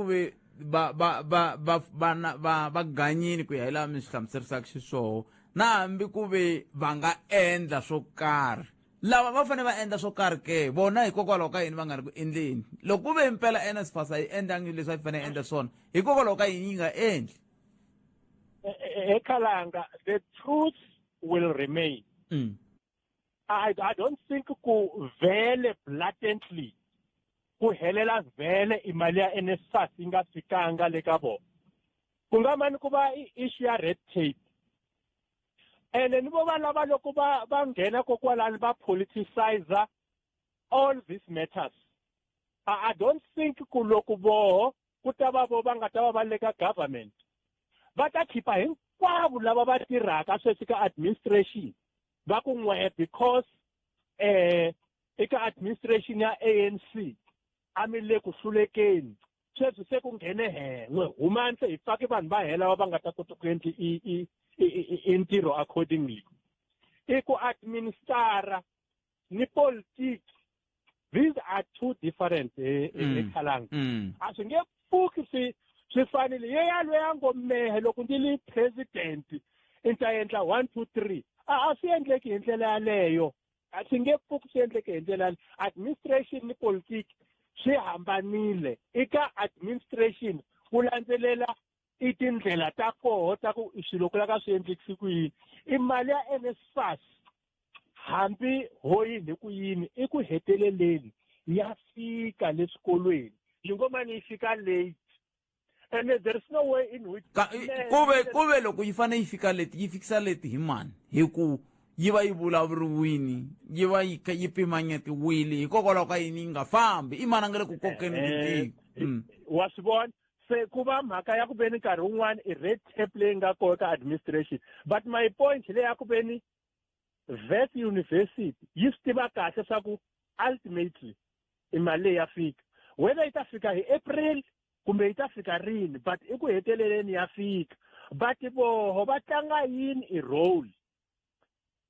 ve va va va va vana va ganyini ku ya hi laha mi swi hlamuserisaka xiswoho, na hambi ku ve va nga endla swo karhi, lava va fanele va endla swo karhi ke vona, hikokwalaho ka yini va nga ri ku endleni? Loko ku ve mpela NSFAS a yi endlangi leswi a yi fanele endla swona, hikokwalaho ka yini yi nga endli? Ekalanga, the truth will remain. I don't think ku vele blatantly ku helela vhele imali ya NSFAS yi nga fikanga le ka vona. Ku nga mani ku va issue ya red tape, ene ni vo va lava loko va nghena kokwalani va politicize all these matters. I don't think ku loko voho ku ta va vo va nga ta va va le ka government va ta khipha hinkwavo lava va tirhaka sweswi ka administration, va ku n'we because eka administration ya ANC a mi le ku hlulekeni, sweswi se ku nghene hen'we, humani se hi faki vanhu va hela va nga ta kota ku endla i ntirho accordingly. I ku administara ni politiki, these are two different. Ekhalanga a swi nge pfuki swi fanele ye yaloyi ngo mehe loko ndzi li president i ta endla 1 2 3. A swi endleki hi ndlela yaleyo, a swi nge pfuki swi endleke hi ndlela yaleyo. Administration ni politiki swi hambanile. Eka administration ku landzelela i tindlela ta koho ta ku swilo ku lava swi endlekisi ku yini. I mali ya NSFAS, hambi ho yini hi ku yini, i ku heteleleni ya fika le swikolweni, yi ngo mani yi fika late, and there is no way in which Kuve loko yi fanele yi fika late, yi fikisa late hi mani? Hi ku yi va yi vulavuriwini, yi va yi pimanyetiwile, hikokwalaho ka yini yi nga fambi? I mani a nga le ku kokeni tintiko? Wa swi vona se ku va mhaka ya ku veni nkarhi wun'wani i red tape leyi nga kona ka administration. But my point leyi ya ku veni Wits University yi swi tiva kahle swa ku ultimately i mali leyi ya fika, whether yi ta fika hi April kumbe yi ta fika rini, but eku heteleleni ya fika. But voho va tlanga yini i role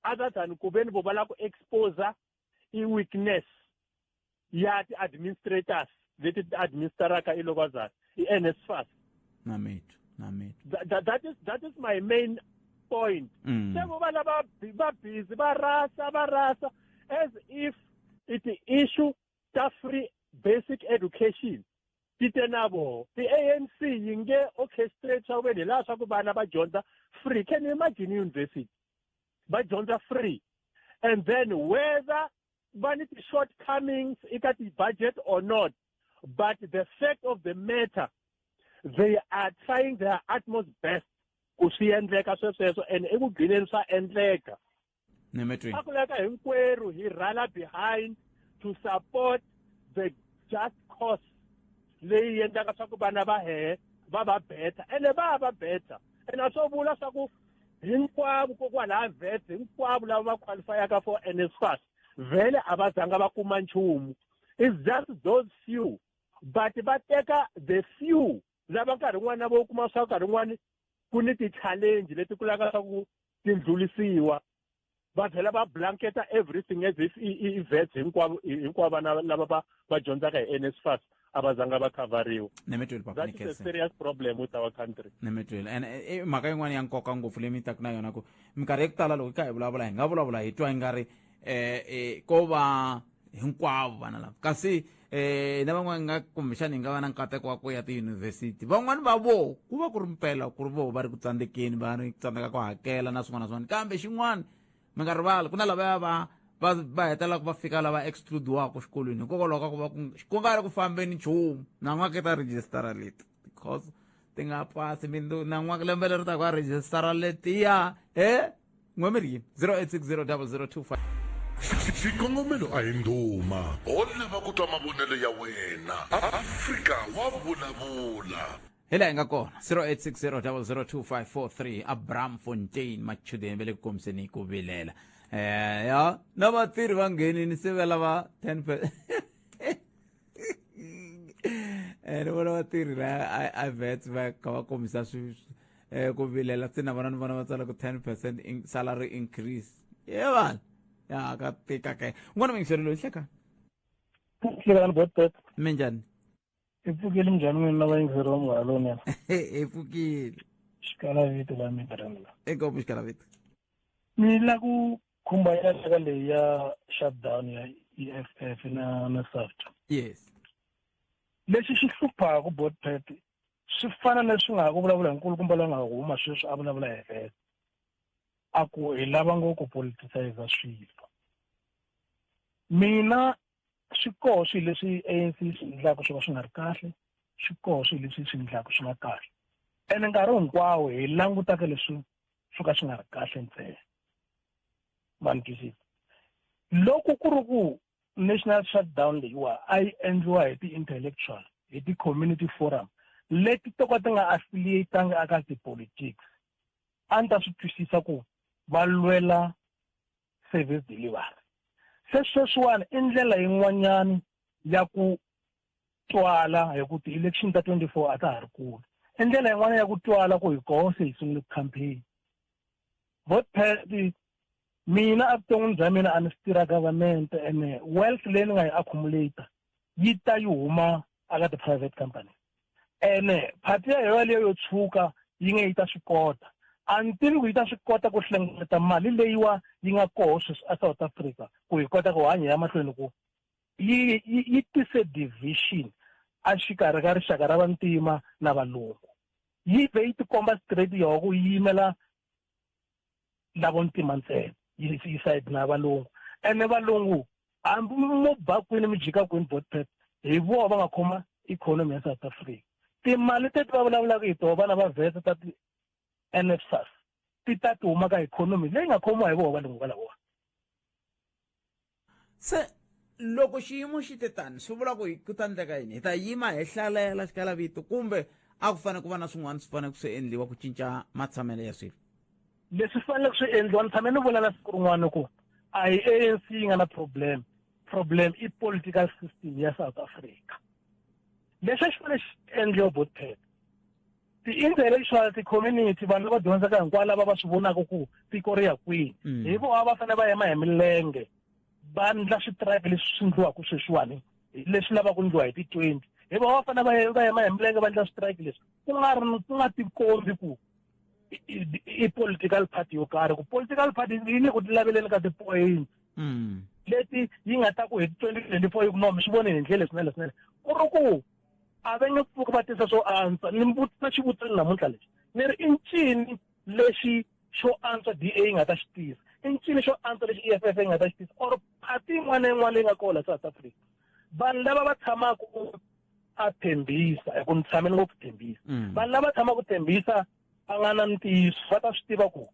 other than ku veni vo va lava ku expose i weakness? Ya ti-administrators leti ti administraka ilokwazana i-NSFAS. Namithu, namithu. That is my main point. Se vo va lava va busy va rasa va rasa as if i ti-issue ta free basic education ti te na voho. Ti-ANC yi nge orchestrate swa ku veni hi laha swa ku vana va dyondza free. Can you imagine university va dyondza free, and then whether va ni ti-shortcomings eka ti-budget or not, but the fact of the matter, they are trying their utmost best ku swi endleka swesweswo, and ekugcineni swa endleka. Nemetweni. A ku laveka hinkwerhu hi rally behind to support the just cause leyi endlaka swa ku vana va hehe va va better, ene va va better. Ene a swo vula swa ku hinkwavo kokwalaha vet, hinkwavo lava va qualifyaka for NSFAS vhele a va zanga va kuma nchumu. It's just those few, but va teka the few lava nkarhi wun'wani na vo kuma swa nkarhi wun'wani ku ni ti-challenge leti kulaka swa ku ti ndlulisiwa, va tlhela va blanketa everything as if i vets hinkwavo, hinkwavo vana lava va dyondzaka hi NSFAS a va zanga va khavariwa. Nemetweni, papa. That is a serious problem with our country. Nemetweni, and i mhaka yin'wana ya nkoka ngopfu leyi mi taka na yona, ku minkarhi ya ku tala loko hi kha hi vulavula, hi nga vulavula hi twa ingari ko va hinkwavo vana lava, kasi na van'wana nga kumbexani hi nga va na nkateko wa ku ya tiyunivhesiti, van'wani va vo ku va ku ri mpela ku ri vo va ri ku tsandzekeni, va ri ku tsandzeka ku hakela na swin'wana na swin'wana. Kambe xin'wana, mi nga rivali ku na lavaya va hetelelaka va fika lava excludiwaka xikolweni hikokwalaho ka ku va ku nga ri ku fambeni nchumu. Nan'waka ta registara leti because ti nga pasi nan'waka lembe leri taka va registara letiya e n'we mi ri yini 0860 0025. Xikongomelo a hi ndhuma, ho lava ku twa mavonelo ya wena. Afrika wa vulavula. Hi laha hi nga kona, 0860 002543. Abraham Fontein, machudeni va le ku kombiseni ku vilela ya na vatirhi va nghenini se va lava 10. Ni vona vatirhi la a vets va kha va kombisa swi ku vilela se na vona, ni vona va tsala ku 10% salary increase. Ye vanhu ya ka tika ke n'wana mingiseri loyi hleka. Hlekani, botpet. Minjhani? Hi pfukile, minjhani n'wina na vayingiseri va Munghana Lonene? Hi pfukile. Xikala vito la mitirheni la. Inkomu, xikala vito. Ni la ku khumba ya ka leyi ya shutdown ya EFF na SAFTA. Lexi xi hluphaka, botpet, swi fana na leswi nga ha ku vulavula hi nkulukumba loyi nga ha huma sweswi a vulavula hi vhele, a ku hi lava ngopfu politicize swilo. Mina swi koho swilo leswi ANC yi swi endlaka swo ka swi nga ri kahle, swi koho swilo leswi swi endlaka swi nga kahle, ene nkarhi hinkwawo hi langutaka leswi swo ka swi nga ri kahle ntsena. Va ni twisisa? Loko ku ri ku national shutdown leyiwa a yi endliwa hi ti-intellectual, hi ti-community forum leti to ka ti nga affiliatanga aka ti-politics, a ni ta swi twisisa ku va lwela service delivery. Se sweswiwani i ndlela yin'wanyani ya ku twala hi ku ti-election ta 24 a ta ha ri kule, i ndlela yin'wana ya ku twala ku hi koho se hi sungule ku campaign. Vote mina evuton'wini bya mina a ni swi tirha government, ene wealth leyi ni nga yi accumulate yi ta yi huma aka ti-private company, ene party ya yona leyo yo tshuka yi nge yi ta swi kota, a ni tivi ku yi ta swi kota ku hlengeleta mali leyiwa yi nga koho sweswi a South Africa ku hi kota ku hanya ya mahlweni, ku yi tise division a xikarhi ka rixaka ra vantima na valungu. Yi ve yi tikomba straight yoho ku yi yimela lavo ntima ntsena, yi side na valungu, ene valungu hambi mo ba kwini mi jika kwini, botpet, hi vona va nga khoma ikhonomi ya South Africa. Timali teti va vulavulaka hi toho vana va vhesa ta ti-NSFAS ti ta ti huma ka ikhonomi leyi nga khomiwa hi voho valungu valavowa. Se loko xiyimo xi te tani, swi vula ku ku ta endleka yini? Hi ta yima hi hlalela, xikala vito, kumbe a ku fanele ku va na swin'wana swi fanele ku swi endliwa ku cinca matshamelo ya swilo? Leswi faneleke swi endliwa, ni tshame ni vula na siku rin'wana ku a hi ANC yi nga na problem, problem i political system ya South Africa. Leswi a xi fanele xi endliwa, botpet, ti-intellectual, ti-community, vanhu lava dyondzaka hinkwavo lava va swi vonaka ku tiko ri ya kwini, hi vona va fanele va yima hi milenge va endla switirayiki leswi swi endliwaka sweswiwani. Leswi lavaka ku endliwa hi ti-20 hi va va fanele va yima hi milenge va endla strike leswi ku nga ri ku nga tikombi ku i political party yo karhi, ku political party yi le ku tilaveleni ka ti-points leti yi nga ta ku hi 2024 yi ku no mi swi voni hi ndlela leswi na leswi na leswi, ku ri ku a va nge pfuki va tisa swo antswa. Ni vutisa xivutiso namuntlha lexi ni ri, i ncini lexi xo antswa DA yi nga ta xi tisa? I ncini xo antswa lexi EFF yi nga ta xi tisa, or party yin'wana na yin'wana leyi nga kona la South Africa? Vanhu lava va tshamaka a Tembisa, hi ku ni tshamele ngopfu Tembisa, vanhu lava tshamaka Tembisa va nga na ntiyiso va ta swi tiva ku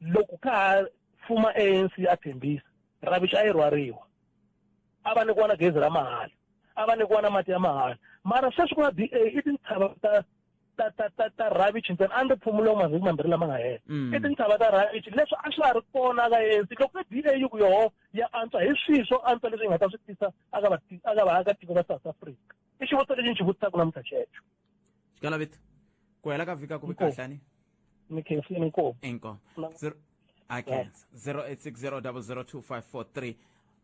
loko ka ha fuma ANC a Tembisa, rubbish a yi rhwariwa, a va nyikiwa na gezi ra mahala, a va nyikiwa na mati ya mahala. Mara sweswi ku na DA, i tintshava ta rubbish ntsena. A ndzi phumulo mavhiki mambirhi lama nga hela, i tintshava ta rubbish leswi a swa ha ri kona ka ANC. Loko DA yi ku yoho ya antswa, hi swihi swo antswa leswi yi nga ta swi tisa aka vaakatiko va South Africa? I xivutiso lexi ni xi vutisaka namuntlha xexo. Xikalavito, ku hela ka vhiki ku vi kahlani. Ni khensini, inkomu. Inkomu. I khensa. 0860002543.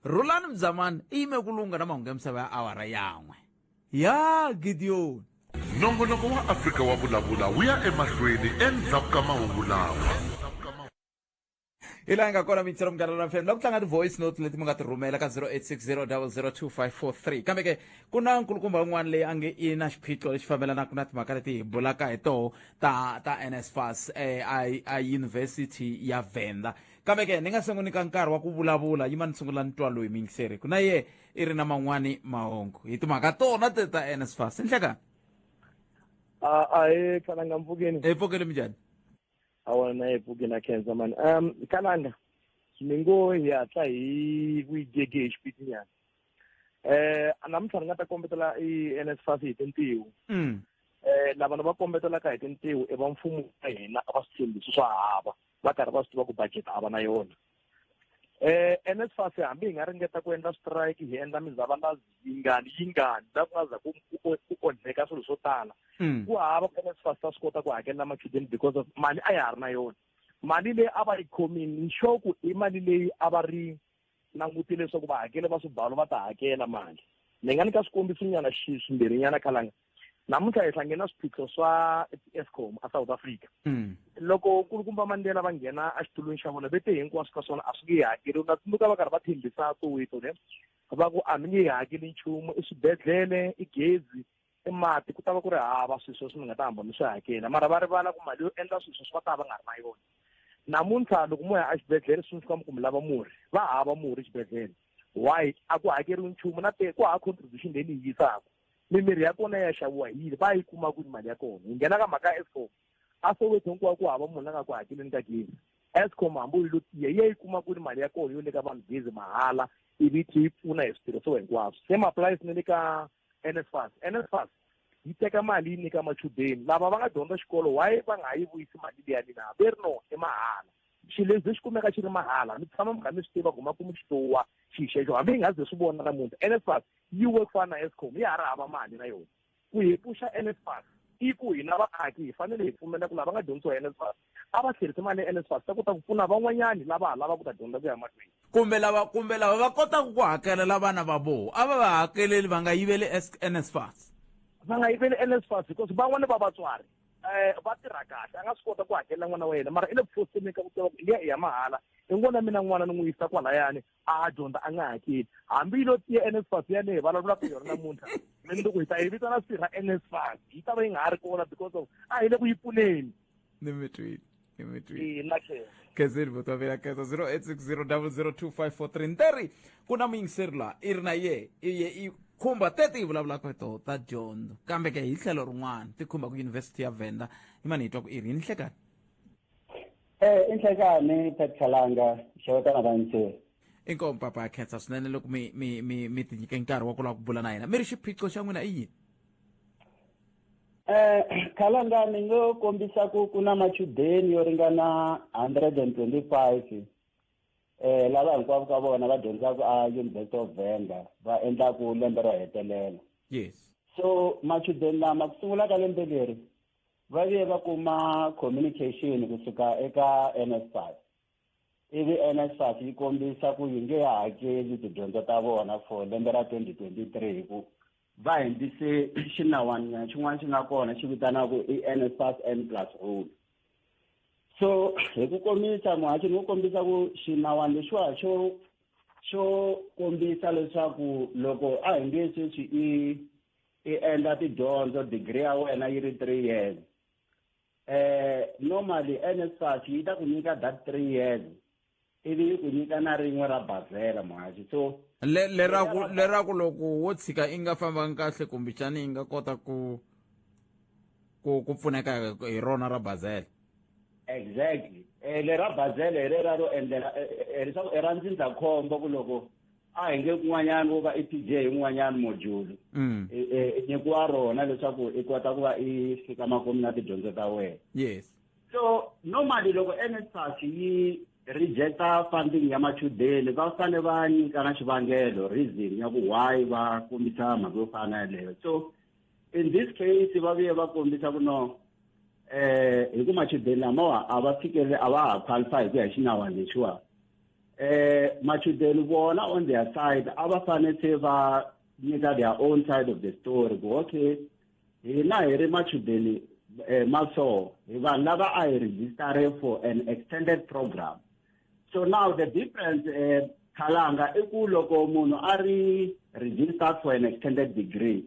Rhulani Mzamani i yime ku lunga na mahungu ya misava ya awara yan'we ya Gideon. Nongonoko wa Afrika wa Vulavula wu ya emahlweni endzhaku ka mahungu lawa. Hi laha nga kona mintshelo Munghana ra FM la ku tlanga ti-voice note leti mi nga ti rhumela ka 0860002543. Kambe ke ku na nkulukumba un'wana leyi a nge i na xiphiqo lexi fambelanaka na timhaka leti hi bulaka hi toho ta NSFAS a University ya Venda. Kambe ke ni nga se n'wi nyika nkarhi wa ku vulavula, yima ni sungula ni twa loyi miyingiseri ku na ye i ri na man'wani mahungu hi timhaka tona te ta NSFAS. Nhlekani. A hi Kalanga, mpfukeni. Hi pfukeni, minjhani? Awa, na hi pfukeni, a khensa mani. Kalanga, ni ngo hi hatla hi ku yi gege hi xipidi nyana. Namuntlha ni nga ta kombetela i NSFAS hi tintiho. Lava va kombetelaka hi tintiho i va mfumo wa hina, a va swi tshembisi swa hava, va karhi va swi tiva ku budget a va na yona. NSFAS, hambi hi nga ringeta ku endla strike, hi endla mizavalazi yingani yingani la ku nga za ku onheka swilo swo tala, ku hava ku NSFAS ta swi kota ku hakelela machudeni, because of mali a ya ha ri na yona. Mali leyi a va yi khomini, ni sure ku i mali leyi a va ri langutile leswaku vahakeli va swibalo va ta hakela mali. Ni nga nyika swikombiso nyana swimbirhi nyana, Khalanga. Namuntlha hi hlangene na swiphiqo swa Eskom a South Africa. Loko nkulukumba Mandela va nghena exitulwini xa vona, vete hinkwaswo ka swona a swi nge hakeli. Na tsundzuka va karhi va tshembisa Soweto ne, va ku a mi nge hakeli nchumu, i swibedhlele, i gezi, i mati, ku ta va ku ri hava swilo sweswi mi nga ta hamba mi swi hakela. Mara va rivala ku mali yo endla swilo sweswi va ta va nga ri na yona. Namuntlha loko mo ya exibedhlele, swi fika mi ku mi lava murhi, va hava murhi xibedhlele. Why? A ku hakeriwi nchumu na te ku hava contribution leyi ni yi yisaka. Mimirhi ya kona ya xaviwa hi yini? Va yi kuma kwini mali ya kona? Hi nghena ka mhaka ya Eskom. A Soweto hinkwako ku hava munhu la nga ku hakeleni ka gezi. Eskom hambi yi lo tiya, yi ya yi kuma kwini mali ya kona yo nyika vanhu gezi mahala, ivi yi tlhe yi pfuna hi switirhisiwa hinkwaswo? Same applies na le ka NSFAS. NSFAS yi teka mali yi nyika machudeni lava va nga dyondza xikolo. Why va nga ha yi vuyisi mali liyani na ve ri no i mahala? Xilo lexi xi kumeka xi ri mahala, mi tshama mi kha mi swi tiva ku makumu xitowa xi xexo, hambi hi nga ze swi vona namuntlha. NSFAS yi we ku fana na Eskom, ya ha ri hava mali na yona. Ku hi pfuxa NSFAS i ku hina vaaki hi fanele hi pfumela ku lava nga dyondzisiwa hi NSFAS a va tlherisi mali ya NSFAS, ta kota ku pfuna van'wanyani lava ha lava ku ta dyondza ku ya mahlweni. Kumbe lava va kotaka ku hakelela vana va voho, a va va hakeleli, va nga yiveli NSFAS. Va nga yiveli NSFAS, because van'wani va vatswari va tirha kahle, a nga swi kota ku hakelela n'wana wa yena, mara i le ku foseni ka ku tiva ku liya i ya mahala. I ngona mina n'wana ni n'wi yisa kwalayani a dyondza a nga hakeli, hambi yi lo tiya NSFAS yaleyo hi vulavulaka yona namuntlha. Mundzuku hi ta yi vitana sirha NSFAS, yi ta va yi nga ha ri kona, because of a hi le ku yi pfuneni. Ni mi twile, ni mi twile. Na khensa. Khenseni buti wa mina, khensa. 0860002543. Nteri ku na muyingiseri laha i ri na ye i ye i khumba teti hi vulavulaka hi toho ta dyondzo, kambe ke hi tlhelo rin'wana ti khumba ku University ya Venda. I mani hi twa ku i ri yini? Nhlekani. Inhlekani Pet Khalanga, xewetana vayingiseri. Inkomu papa, ya khensa swinene loko mi ti nyike nkarhi wa ku lava ku bula na hina. Mi ri xiphiqo xa n'wina i yini? Khalanga, ni ngo kombisa ku ku na machudeni yo ringana 125 lava hinkwavo ka vona va dyondzaka a University of Venda, va endlaku lembe ro hetelela. So machudeni lama, ku sungula ka lembe leri, va vuye va kuma communication kusuka eka NSFAS. Ivi NSFAS yi kombisa ku yi nge hakeli tidyondzo ta vona for lembe ra 2023 hi ku va hundzise xinawana xin'wana xi nga kona xi vitanaku i NSFAS N plus rule. So hi ku komisa, muhaxi, ni ku kombisa ku xinawana lexiwa xo kombisa leswaku loko a hi nge sweswi i endla tidyondzo, degree ya wena yi ri 3 years, normally NSFAS yi ta ku nyika that 3 years, ivi yi ku nyika na rin'we ra bazela, muhaxi. So Leraku loko wo tshika i nga fambanga kahle, kumbexani i nga kota ku pfuneka hi rona ra bazela. Exactly. Lera bazela hi rera ro endlela leswaku i ra ndzindzakhombo, ku loko a hi nge kun'wanyana wo va i PJ hi un'wanyana module, i nyikiwa rona leswaku i kota ku va i fika makumu na tidyondzo ta wena. So normally loko NSFAS yi rejecta funding ya machudeni, va fanele va nyika na xivangelo, reason ya ku why va kombisa mhaka yo fana na yeleyo. So in this case va vuye va kombisa ku no, hi ku machudeni lamawa a va fikeleli, a va ha qualify hi ku ya hi xinawana lexiwa. Machudeni vona on their side a va fanele se va nyika their own side of the story, ku okay, hina hi ri machudeni ma so hi vanhu lava a hi register for an extended program. So now the difference, khalanga, i ku loko munhu a ri registered for an extended degree,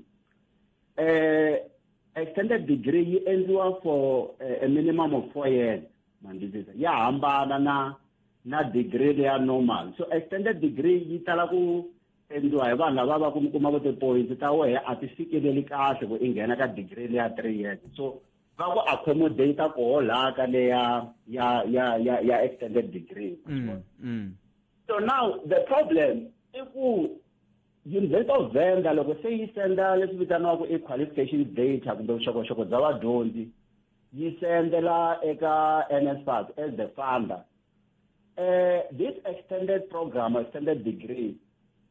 extended degree yi endliwa for a minimum of 4 years, mandizisa ya hambana na degree leya normal. So extended degree yi tala ku endliwa hi vanhu lava va ku mi kuma ku ti-points ta wehe a ti fikeleli kahle ku i nghena ka degree leya 3 years, so va ku accommodate koho laha ka leya ya extended degree. So now the problem i ku University of Venda loko se yi senda leswi vitaniwaka i qualification data kumbe vuxokoxoko bya vadyondzi, yi sendela eka NSFAS as the funder, this extended program, extended degree,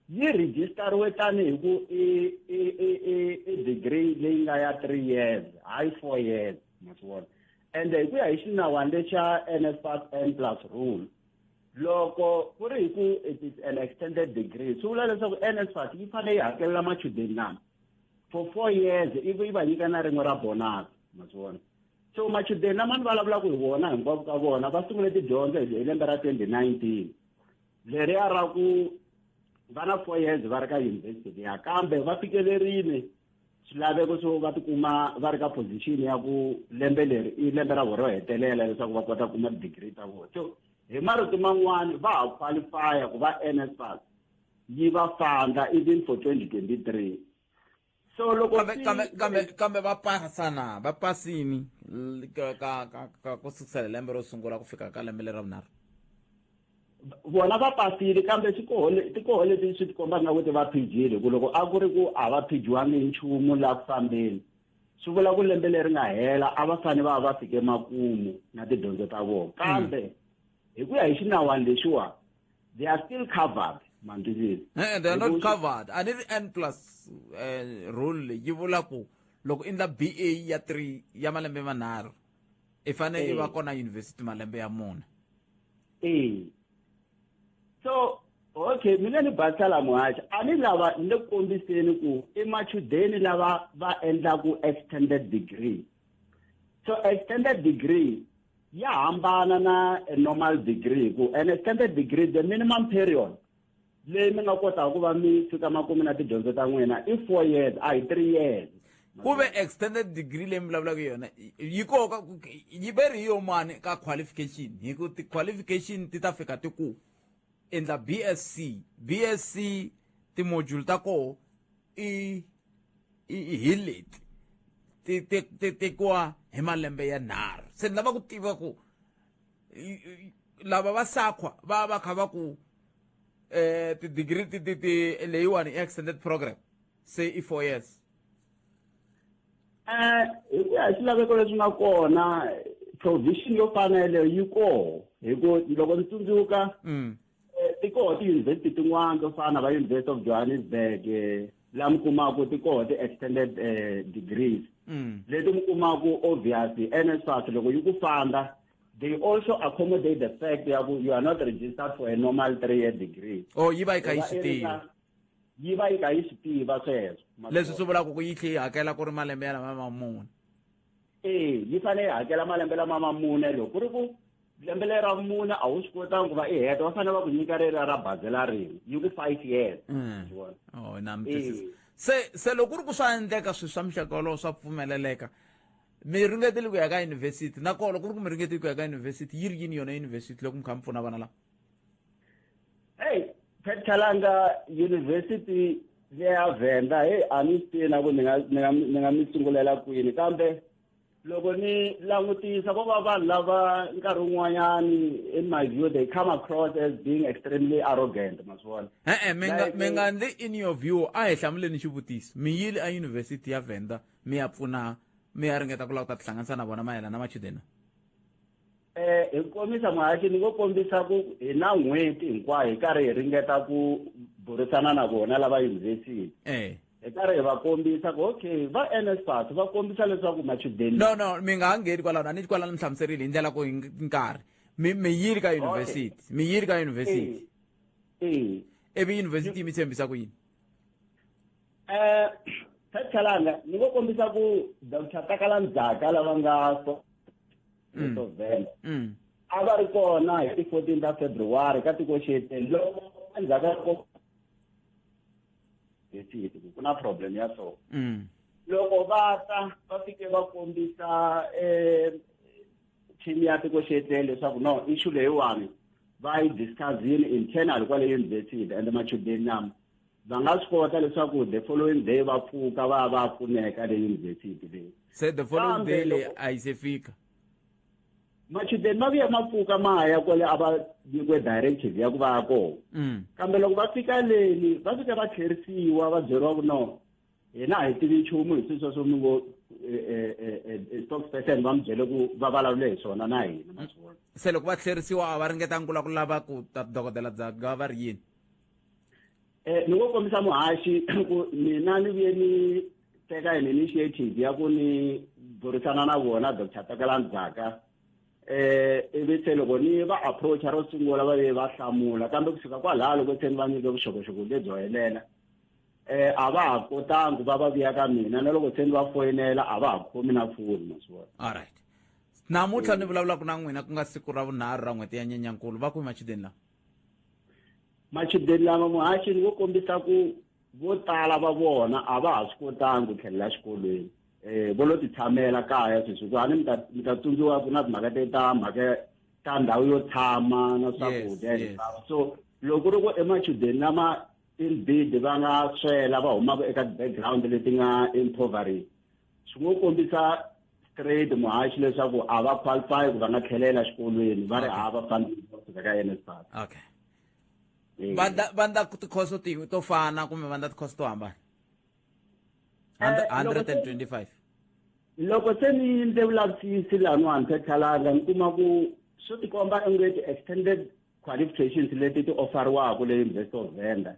yi registeriwe tanihi ku i degree leyi nga ya 3 years, hayi 4 years, ma swi vona. And hi ku ya hi xinawana lexa NSFAS N plus rule, loko ku ri hi ku it is an extended degree, swi vula leswaku NSFAS yi fanele yi hakelela machudeni lama for 4 years, ivi yi va nyika na rin'we ra bonus, ma swi vona. So machudeni lama ni vulavulaka hi vona, hinkwavo ka vona va sungule tidyondzo hi lembe ra 2019, leriya ra ku va na 4 years va ri ka university ya, kambe va fikelerile swilaveko swo va tikuma va ri ka position ya ku lembe leri i lembe ra vona ro hetelela leswaku va kota ku kuma degree ta vona. So hi marito man'wani, va ha qualifya ku va NSFAS yi va funda even for 2023. So loko Kambe va pasa na va pasini ka ku sukisela lembe ro sungula ku fika ka lembe lera vunharhu? Vona va pasile, kambe swi koho ti koho leti swi tikomba nga ku ti va phijile, ku loko a ku ri ku a va phijiwangi hi nchumu laha ku fambeni, swi vula ku lembe leri nga hela a va fanele va va fike makumu na tidyondzo ta vona. Kambe hi ku ya hi xinawana lexiwa, they are still covered, mandizini. They are not covered. A ni ri N plus rule leyi yi vula ku loko i endla BA ya 3 ya malembe manharhu, i fanele i va kona university malembe ya mune. So okay, mina ni basisa la, muhaxa, a ni lava ni le ku kombiseni ku i machudeni lava va endlaku extended degree. So extended degree ya hambana na a normal degree, ku an extended degree, the minimum period leyi mi nga kotaka ku va mi fika makumu na tidyondzo ta n'wina i 4 years, a hi 3 years. Ku ve extended degree leyi mi vulavulaka yona yi koka yi ve ri yo mani ka qualification, hi ku ti-qualification ti ta fika ti ku endla BSc. BSc ti-module ta koho i hi leti ti tekiwa hi malembe ya nharhu. Se ni lava ku tiva ku lava va SAQA va kha va ku ti-degree ti leyiwani i extended program, se i 4 years. Hi ku ya hi swilaveko leswi nga kona, provision yo fana yeleyo yi koho, hi ku loko ni tsundzuka, ti koho tiyunivhesiti tin'wana to fana va University of Johannesburg, laha mi kumaku ti koho ti-extended degrees leti mi kumaku. Obviously NSFAS loko yi ku funda, They also accommodate the fact ya ku you are not registered for a normal 3-year degree. Oh, yi va yi kha yi swi tiva. Yi va yi kha yi swi tiva sweswo. Leswi swi vulaka ku yi tlhe yi hakela ku ri malembe ya lama ma mune. Ee, yi fanele yi hakela malembe lama ma mune. Loko ku ri ku lembe leri ra mune a wu swi kotangi ku va i heta, va fanele va ku nyika reriya ra bazela rin'we, yi ku 5 years. Oh, na mi twisisa. Se loko ku ri ku swa endleka swilo swa muxaka wolowo swa pfumeleleka, mi ringetile ku ya ka yunivhesiti? Na kona loko ku ri ku mi ringetile ku ya ka yunivhesiti, yi ri yini yona yunivhesiti loko mi kha mi pfuna vana lava? Hey, Pat Khalanga, yunivhesiti leya Venda, hey, a ni swi tivi na ku ni nga mi sungulela kwini, kambe loko ni langutisa ko va vanhu lava nkarhi wun'wanyani, in my view, they come across as being extremely arrogant, ma swi vona. E-e, mi nga ndli in your view, a hi hlamuleni xivutiso. Mi yile a yunivhesiti ya Venda mi ya pfuna, mi ya ringeta ku lava ku ta tihlanganisa na vona mayelana na machudeni? Hi ku komisa muhaxi, ni ngo kombisa ku hi na n'hweti hinkwayo hi karhi hi ringeta ku burisana na vona lava yunivhesiti. Hi karhi hi va kombisa ku okay, va NSFAS va kombisa leswaku machudeni No, no, mi nga ha ngheni kwalano, a ni kwalano mi hlamuserile hi ndlela ku hi nkarhi. Mi yile ka yunivhesiti, mi yile ka yunivhesiti. Ivi yunivhesiti yi mi tshembisa ku yini? Khalanga, ni ngo kombisa ku Doctor Takala Ndzhaka lava nga so Venda. A va ri kona hi ti 14 ta February ka tiko xeteni loko endzhaku ka ku ku na problem ya so. Loko va ta va fike va kombisa team ya tiko xeteni leswaku no issue leyiwani va yi discussile internal kwale university and machudeni lama va nga swi kota leswaku the following day va pfuka va ya va pfuneka le university leyi. Se the following day leyi a yi se fika. Machudeni ma vuya ma pfuka ma ya kwale a va nyikiwe directive ya ku va ya kona. Kambe loko va fika leni va fika va tlherisiwa va byeriwa ku no hina a hi tivi nchumu hi swilo sweswo mi ngo spokesperson va mi byele ku va vulavule hi swona na hina, ma swi vona. Se loko va tlherisiwa a va ringetanga ku lava ku lava ku ta dokodela Dzaga va ri yini? Ni ngo kombisa muhaxi ku mina ni vuye ni teka an initiative ya ku ni burisana na vona Doctor Takala Ndzhaka. Ivi se loko ni va approach ro sungula va ve va hlamula, kambe kusuka kwalaho loko se ni va nyike vuxokoxoko lebyo helela, a va ha kotangi va va vuya ka mina, na loko se ni va foyinela a va ha khomi na foni, ma swi vona. All right. Namuntlha ni vulavulaka na n'wina ku nga siku ra vunharhu ra n'hweti ya Nyenyankulu, va kwihi machudeni lama? Machudeni lama muhaxi ni ngo kombisa ku vo tala va vona a va ha swi kotangi ku tlhelela xikolweni. Vo lo ti tshamela kaya sweswi, ku a ni mi ta tsundzuka ku na timhaka te ta mhaka ta ndhawu yo tshama na swakudya hinkwaswo. So loko ku ri ku emachudeni lama indeed va nga swela va humaka eka ti-background leti nga impoverished, swi ngo kombisa straight muhaxi leswaku a va qualify ku va nga tlhelela xikolweni, va ri hava funding kusuka ka NSFAS. Okay. Va ndla tikhoso to fana kumbe va ndla tikhoso to hambana? 125. Loko se ni ndze vulavisisi laniwani Phethalanga, ni kuma ku swi tikomba onge ti-extended qualifications leti ti offeriwaka le University of Venda,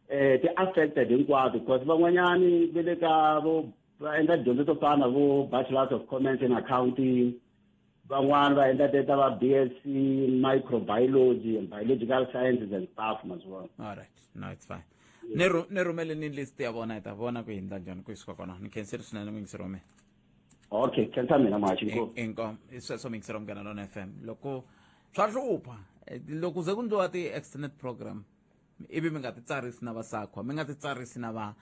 ti affected hinkwato, because van'wanyani va le ka vo va endla dyondzo to fana vo Bachelors of Commerce in Accounting, van'wani va endla te ta va BSc Microbiology and Biological Sciences and stuff, ma swi vona. All right, no, it's fine. Ni rhumeleni list ya vona, hi ta vona ku hi endla njhani ku yi suka kona. Ni khensile swinene muyingiseri wa mina. Okay, khensa mina muhaxi, inkomu. Inkomu. I sweswo muyingiseri wa Munghana Lonene FM. Loko swa hlupha, loko ze ku ndliwa ti-extended program, ivi mi nga ti tsarisi na va SAQA, mi nga ti tsarisi na va,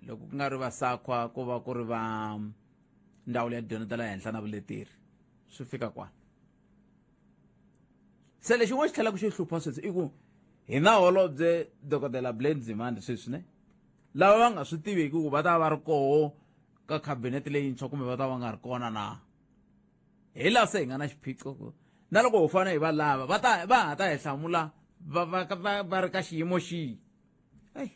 loko ku nga ri va SAQA, ku va ku ri va ndzawulo ya tidyondzo ta le henhla na vuleteri, swi fika kwala. Se lexi xin'wana xi tlhelaka xi hlupha sweswi i ku hi na holobye dokodela Blade Nzimande sweswi ne, lava va nga swi tiviki ku va ta va ri koho ka khabinete leyintshwa kumbe va ta va nga ri kona na. Hi laha se hi nga na xiphiqo ku na loko ho fanele hi va lava, va ta va ha ta hi hlamula va ri ka xiyimo xihi. Ei.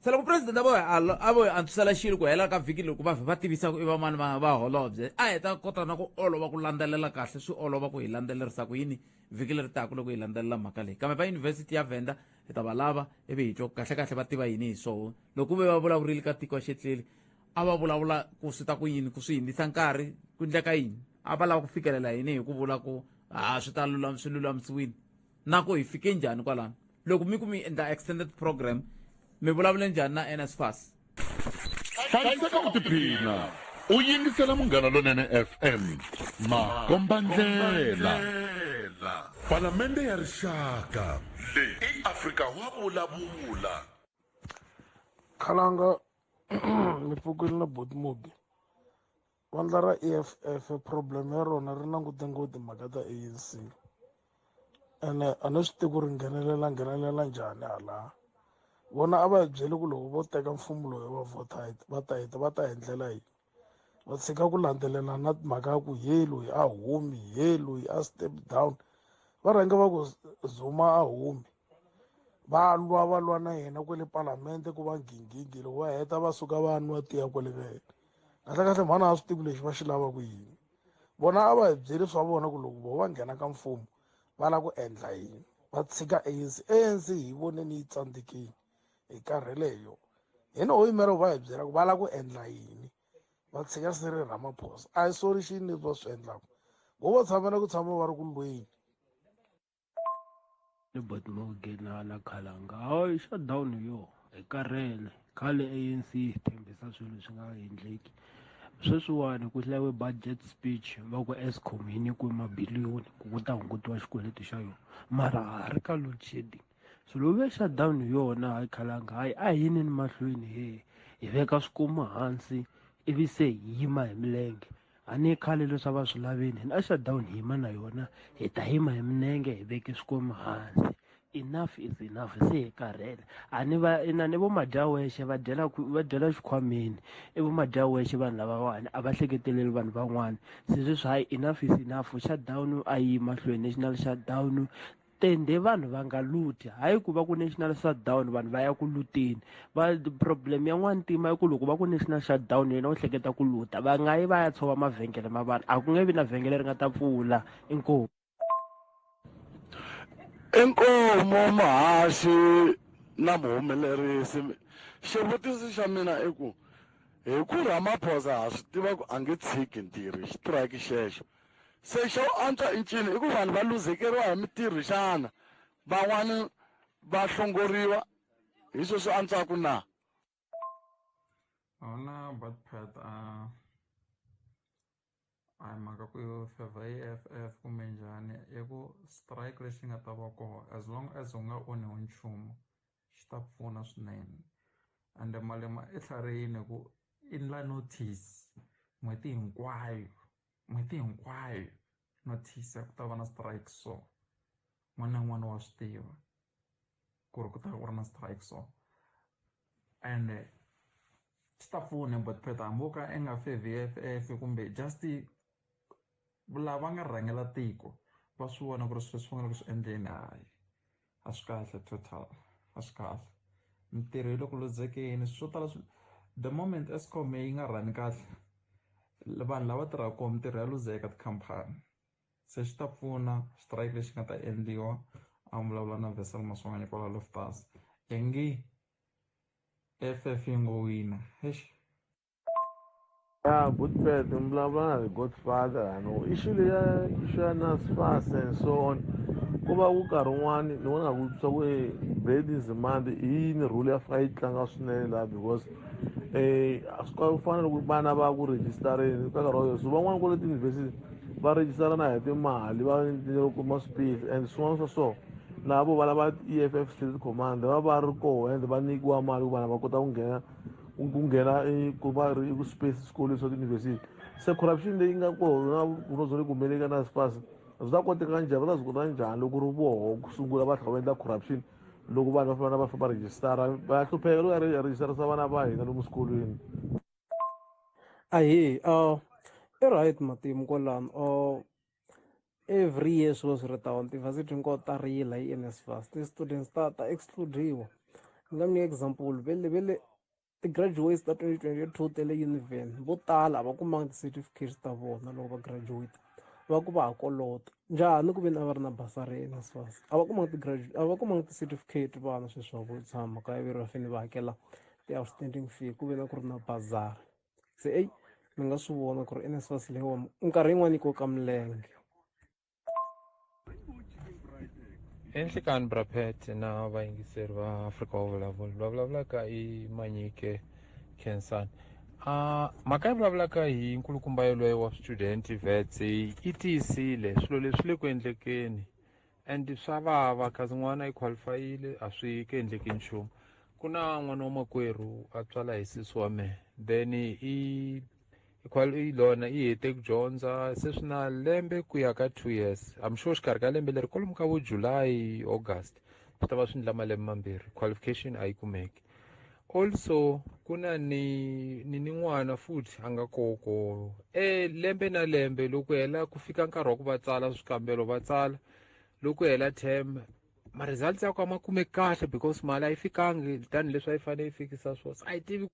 Se loko president a vo hi a vo hi antswisela xilo ku hela ka vhiki loko va va tivisa ku i vamani va holobye, a hi ta kota na ku olova ku landzelela kahle, swi olova ku hi landzelerisa ku yini vhiki leri taka loko hi landzelela mhaka leyi. Kambe va University ya Venda hi ta va lava ivi hi twa ku kahle kahle va tiva yini hi swona. Loko ve va vulavurile ka tiko ya Xetleli, A va vulavula ku swi ta ku yini, ku swi hindzisa nkarhi, ku endleka yini? A va lava ku fikelela yini hi ku vula ku ha swi ta lulam swi lulamisiwile? Na ku hi fike njhani kwalano? Loko mi ku mi endla extended program, mi vulavule njhani na NSFAS? Hlayiseka u tiphina u yingisela Munghana Lonene FM, makombandlela Palamende ya Rixaka. Leyi i Afrika wa vulavula. Khalanga mi pfukile na botmobi. Vandla ra EFF problem ya rona ri langute ngopfu timhaka ta ANC, ene a ni swi tivi ku ri nghenelela nghenelela njhani hala. Vona a va hi byeli ku loko vo teka mfumo lowu va vhota va ta heta va ta hi ndlela yini, va tshika ku landzelela na mhaka ya ku he loyi a humi, he loyi a step down. Va rhange va ku Zuma a humi, va lwa va lwa na yena kwale palamende, ku va nghinghinghi. Loko va heta va suka va nwa tiya kwale ka yena. Kahle kahle mhana a swi tivi lexi va xi lavaka yini. Vona a va hi byeli swa vona ku loko vo va nghena ka mfumo va lava ku endla yini, va tshika ANC. ANC hi voneni yi tsandzekile, hi karhele hi yona. Hi no yimela ku va hi byela ku va lava ku endla yini, va tshika Cyril Ramaphosa. A hi solution leswi va swi endlaka, vo va tshamela ku tshama va ri ku lweni. Ni botmoge na na Khalanga, hayi, shutdown yo hi karhele. Khale ANC yi tshembisa swilo swi nga endleki. Sweswiwani ku hlayiwe budget speech, va ku Eskom yi nyikiwe mabiliyoni ku ku ta hungutiwa xikweleti xa yona, mara ha ri ka load shedding. So loko ve shutdown hi yona, hayi Khalanga, hayi, a hi yineni mahlweni he hi veka swikomu hansi ivi se hi yima hi milenge. A ni khale leswi a va swi laveni hina, a shutdown hi yima na yona, hi ta yima hi minenge, hi veke swikomu hansi. Enough is enough, se hi karhele. A ni va ina ni vo madyawexe va dyela va dyela xikhwameni, i vo madyawexe vanhu lavawani, a va hleketeleli vanhu van'wani. Se sweswi hayi, enough is enough, shutdown a yi mahlweni, national shutdown tende vanhu va nga luti. Hayi ku va ku national shutdown vanhu va ya ku luteni. Va problem ya n'wantima i ku loko va ku national shutdown yena u hleketa ku luta. Va nga yi va ya tshova mavhengele ma vanhu, a ku nge vi na vhengele ri nga ta pfula. Inkomu. Inkomu muhaxi na muhumelerisi. Xivutiso xa mina i ku hi ku Ramaphosa ha swi tiva ku a nge tshiki ntirho hi xitiraki xexo, se xo antswa i ncini? I ku vanhu va luzekeriwa hi mintirho xana, van'wani va hlongoriwa, hi swo swi antswaku na? Ahuna Batpat, a a hi mhaka ku yo favor EFF kumbe njhani, i ku strike lexi nga ta va kona, as long as u nga onhiwi nchumu, xi ta pfuna swinene. Ende Malema i tlharihini ku endla notice n'hweti hinkwayo, n'hweti hinkwayo notice ya ku ta va na strike, so n'wana na n'wana wa swi tiva ku ri ku ta ku ri na strike. So ende swi ta pfuna, but phela hambi wo ka i nga favor EFF kumbe just lava nga rhangela tiko va swi vona ku ri sweswi va nga le ku swi endleni, hayi, a swi kahle, total a swi kahle. Mintirho yi le ku luzekeni swo tala. The moment Eskom yi nga rhani kahle, vanhu lava tirhaka kona mintirho ya luzeka tikhampani. Se xi ta pfuna strike lexi nga ta endliwa. A vulavula na Vesel Maswanganyi kwala Loftus. Ingi FF yi ngo wina, eish. Yeah, good pet, vulavula na the Godfather. No issue leya, issue ya NSFAS and so on, ku va ku nkarhi wun'wani ni vona ku swa ku Blade Nzimande i yini role ya fika yi tlanga swinene laha, because swi fana loko vana va ku registereni ka nkarhi wa so van'wani kwale tiyunivhesiti va rejistara na hi timali, va kuma space and swin'wana swa so na vo va lava EFF Student Command va va ri koho and va nyikiwa mali ku vana va kota ku nghena ku va ri ku space swikolweni swa tiyunivhesiti. Se corruption leyi nga kona ku no le kumele ka NSFAS, byi ta koteka njhani, va ta swi kota njhani loko ri voho ku sungula va tlhela va endla corruption loko vanhu va fanele va famba va rejistara, va ya hlupheka loko ya rejistarisa vana va hina lomu swikolweni? Ahee, i right matimu kwalano. Every year swi va swi ri tano, ti-varsity hinkwato ta rila hi NSFAS, ti-students ta excludiwa. Ni nga mi nyika example, vele ti-graduates ta 2022 ta le Univen, vo tala a va kumanga ti-certificates ta vona loko va graduate, va ku va ha kolota. Njhani ku ve ni a va ri na basari ya NSFAS? A va kumanga ti a va kumanga ti-certificate vana sweswi va vo tshama kaya, ve ri va fanele va hakela ti-outstanding fee ku ve na ku ri na bazari. Se eyi mi nga swi vona ku ri NSFAS leyiwani minkarhi yin'wani yi koka milenge. Enhlikani bra Pat na vayingiseri va Afrika wa vulavula va vulavulaka i Manyike Khensani uh, mhaka yi vulavulaka hi nkulukumba yoloye wa swichudeni vets i tiyisile swilo leswi le ku endlekeni and swa vava kasi n'wana i qualifyile a swi ke endleki nchumu ku na n'wana wa makwerhu a tswala hi sesi wa mehe then i i lona i hete ku dyondza se swi na lembe ku ya ka two years I'm sure xikarhi ka lembe leri kwalomu ka vo July August swi ta va swi ndla malembe mambirhi qualification a yi kumeki also ku na ni ni ni n'wana futhi a nga koko e lembe na lembe loko hela ku fika nkarhi wa ku va tsala swikambelo va tsala loko hela term ma-results ya ku a ma kumeki kahle because mali a yi fikangi tanihileswi a yi fanele yi fikisa swona a yi tivi.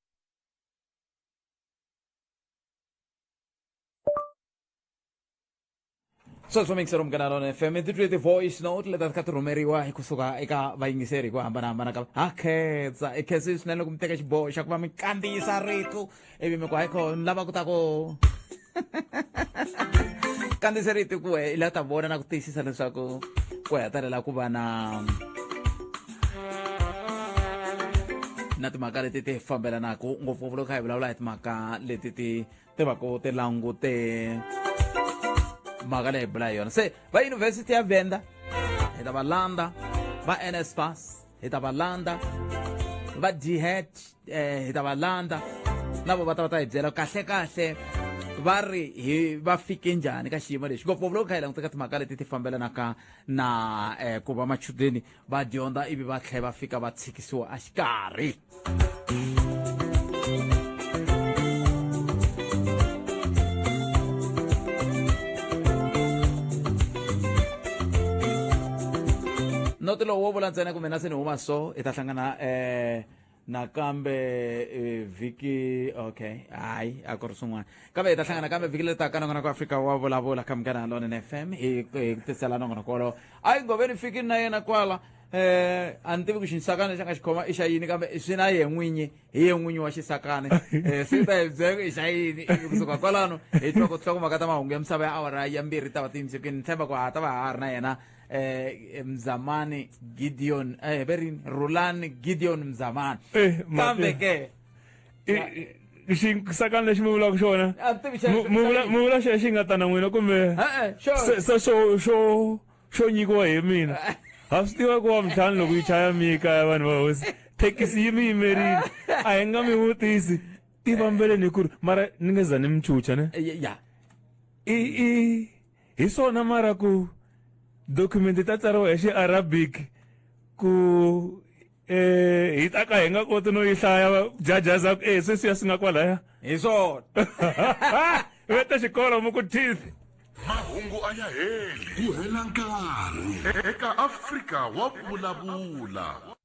Sweswo mixero munghana lona fm ti twe ti-voice note leti a ti kha ti rhumeriwa hi kusuka eka vayingiseri hi ku hambanahambana ka ha khetsa i khensi swinene loko mi teka xiboho xa ku va mi kandziyisa rito ivi mi ku hayi kho ni lava ku ta ku kandziyisa rito ku i la ta vona na ku tiyisisa leswaku ku hetelela ku va na na timhaka leti ti fambelanaka ngopfungopfu loko kha hi vulavula hi timhaka leti ti ti va ku ti langute mhaka leyi hi bula hi yona se va yunivhesiti ya venda hi ta va landa va nsfas hi ta va landa va dhet eh, hi ta va landa na vo va ta va ta hi byela kahle kahle va ri hi va fike njhani ka xiyimo lexi ngopfungopfu loko kha hi languta ka timhaka leti ti fambelanaka na eh, ku va machudeni va dyondza ivi va tlhela va fika va tshikisiwa exikarhi. Noti lowu wo vula ntsena ku mina se ni huma so hi ta hlangana eh nakambe eh, vhiki okay hayi a ku ri swin'wana kambe hi ta hlangana kambe vhiki leri taka nongonoko Afrika wa vulavula ka Munghana Lonene FM hi hi ku tisela nongonoko wolowo a yi ngoveni fikini na yena kwala eh a ni tivi ku xisakana lexi a nga xi khoma i xa yini kambe swi na ye n'winyi hi ye n'winyi wa xisakana eh swi ta hi byela ku i xa yini ivi kusuka kwalano hi twa ku nhlokomhaka ta mahungu ya misava ya awara ya mbirhi ta va tiyimisekini ni tshemba ku ha ta va ha ri na yena eh Mzamani Gideon eh verini Rulani Gideon Mzamani Eh, kambe ke xisakana lexi mi vulaka xona A ni tivi xa- Mi vula mi vula xa xi nga ta na n'wina kumbe E-e, xo- se se xo xo xo nyikiwa hi mina ha swi tiva ku wa mintlhanu loko yi chaya mi yi kaya vanhu va hosi thekisi yi mi yimerile a hi nga mi vutisi tivambeleni hi ku ri mara ni nge za ni mi chucha ne ya i i hi swona mara ku document ta tsariwa hi xi-arabic ku eh hi ta ka hi nga koti no yi hlaya jajaza ku eh sweswiya swi nga kwalaya hi swona veta xikolo mu ku teeth mahungu a ya heli ku hela nkarhi eka Afrika wa vulavula.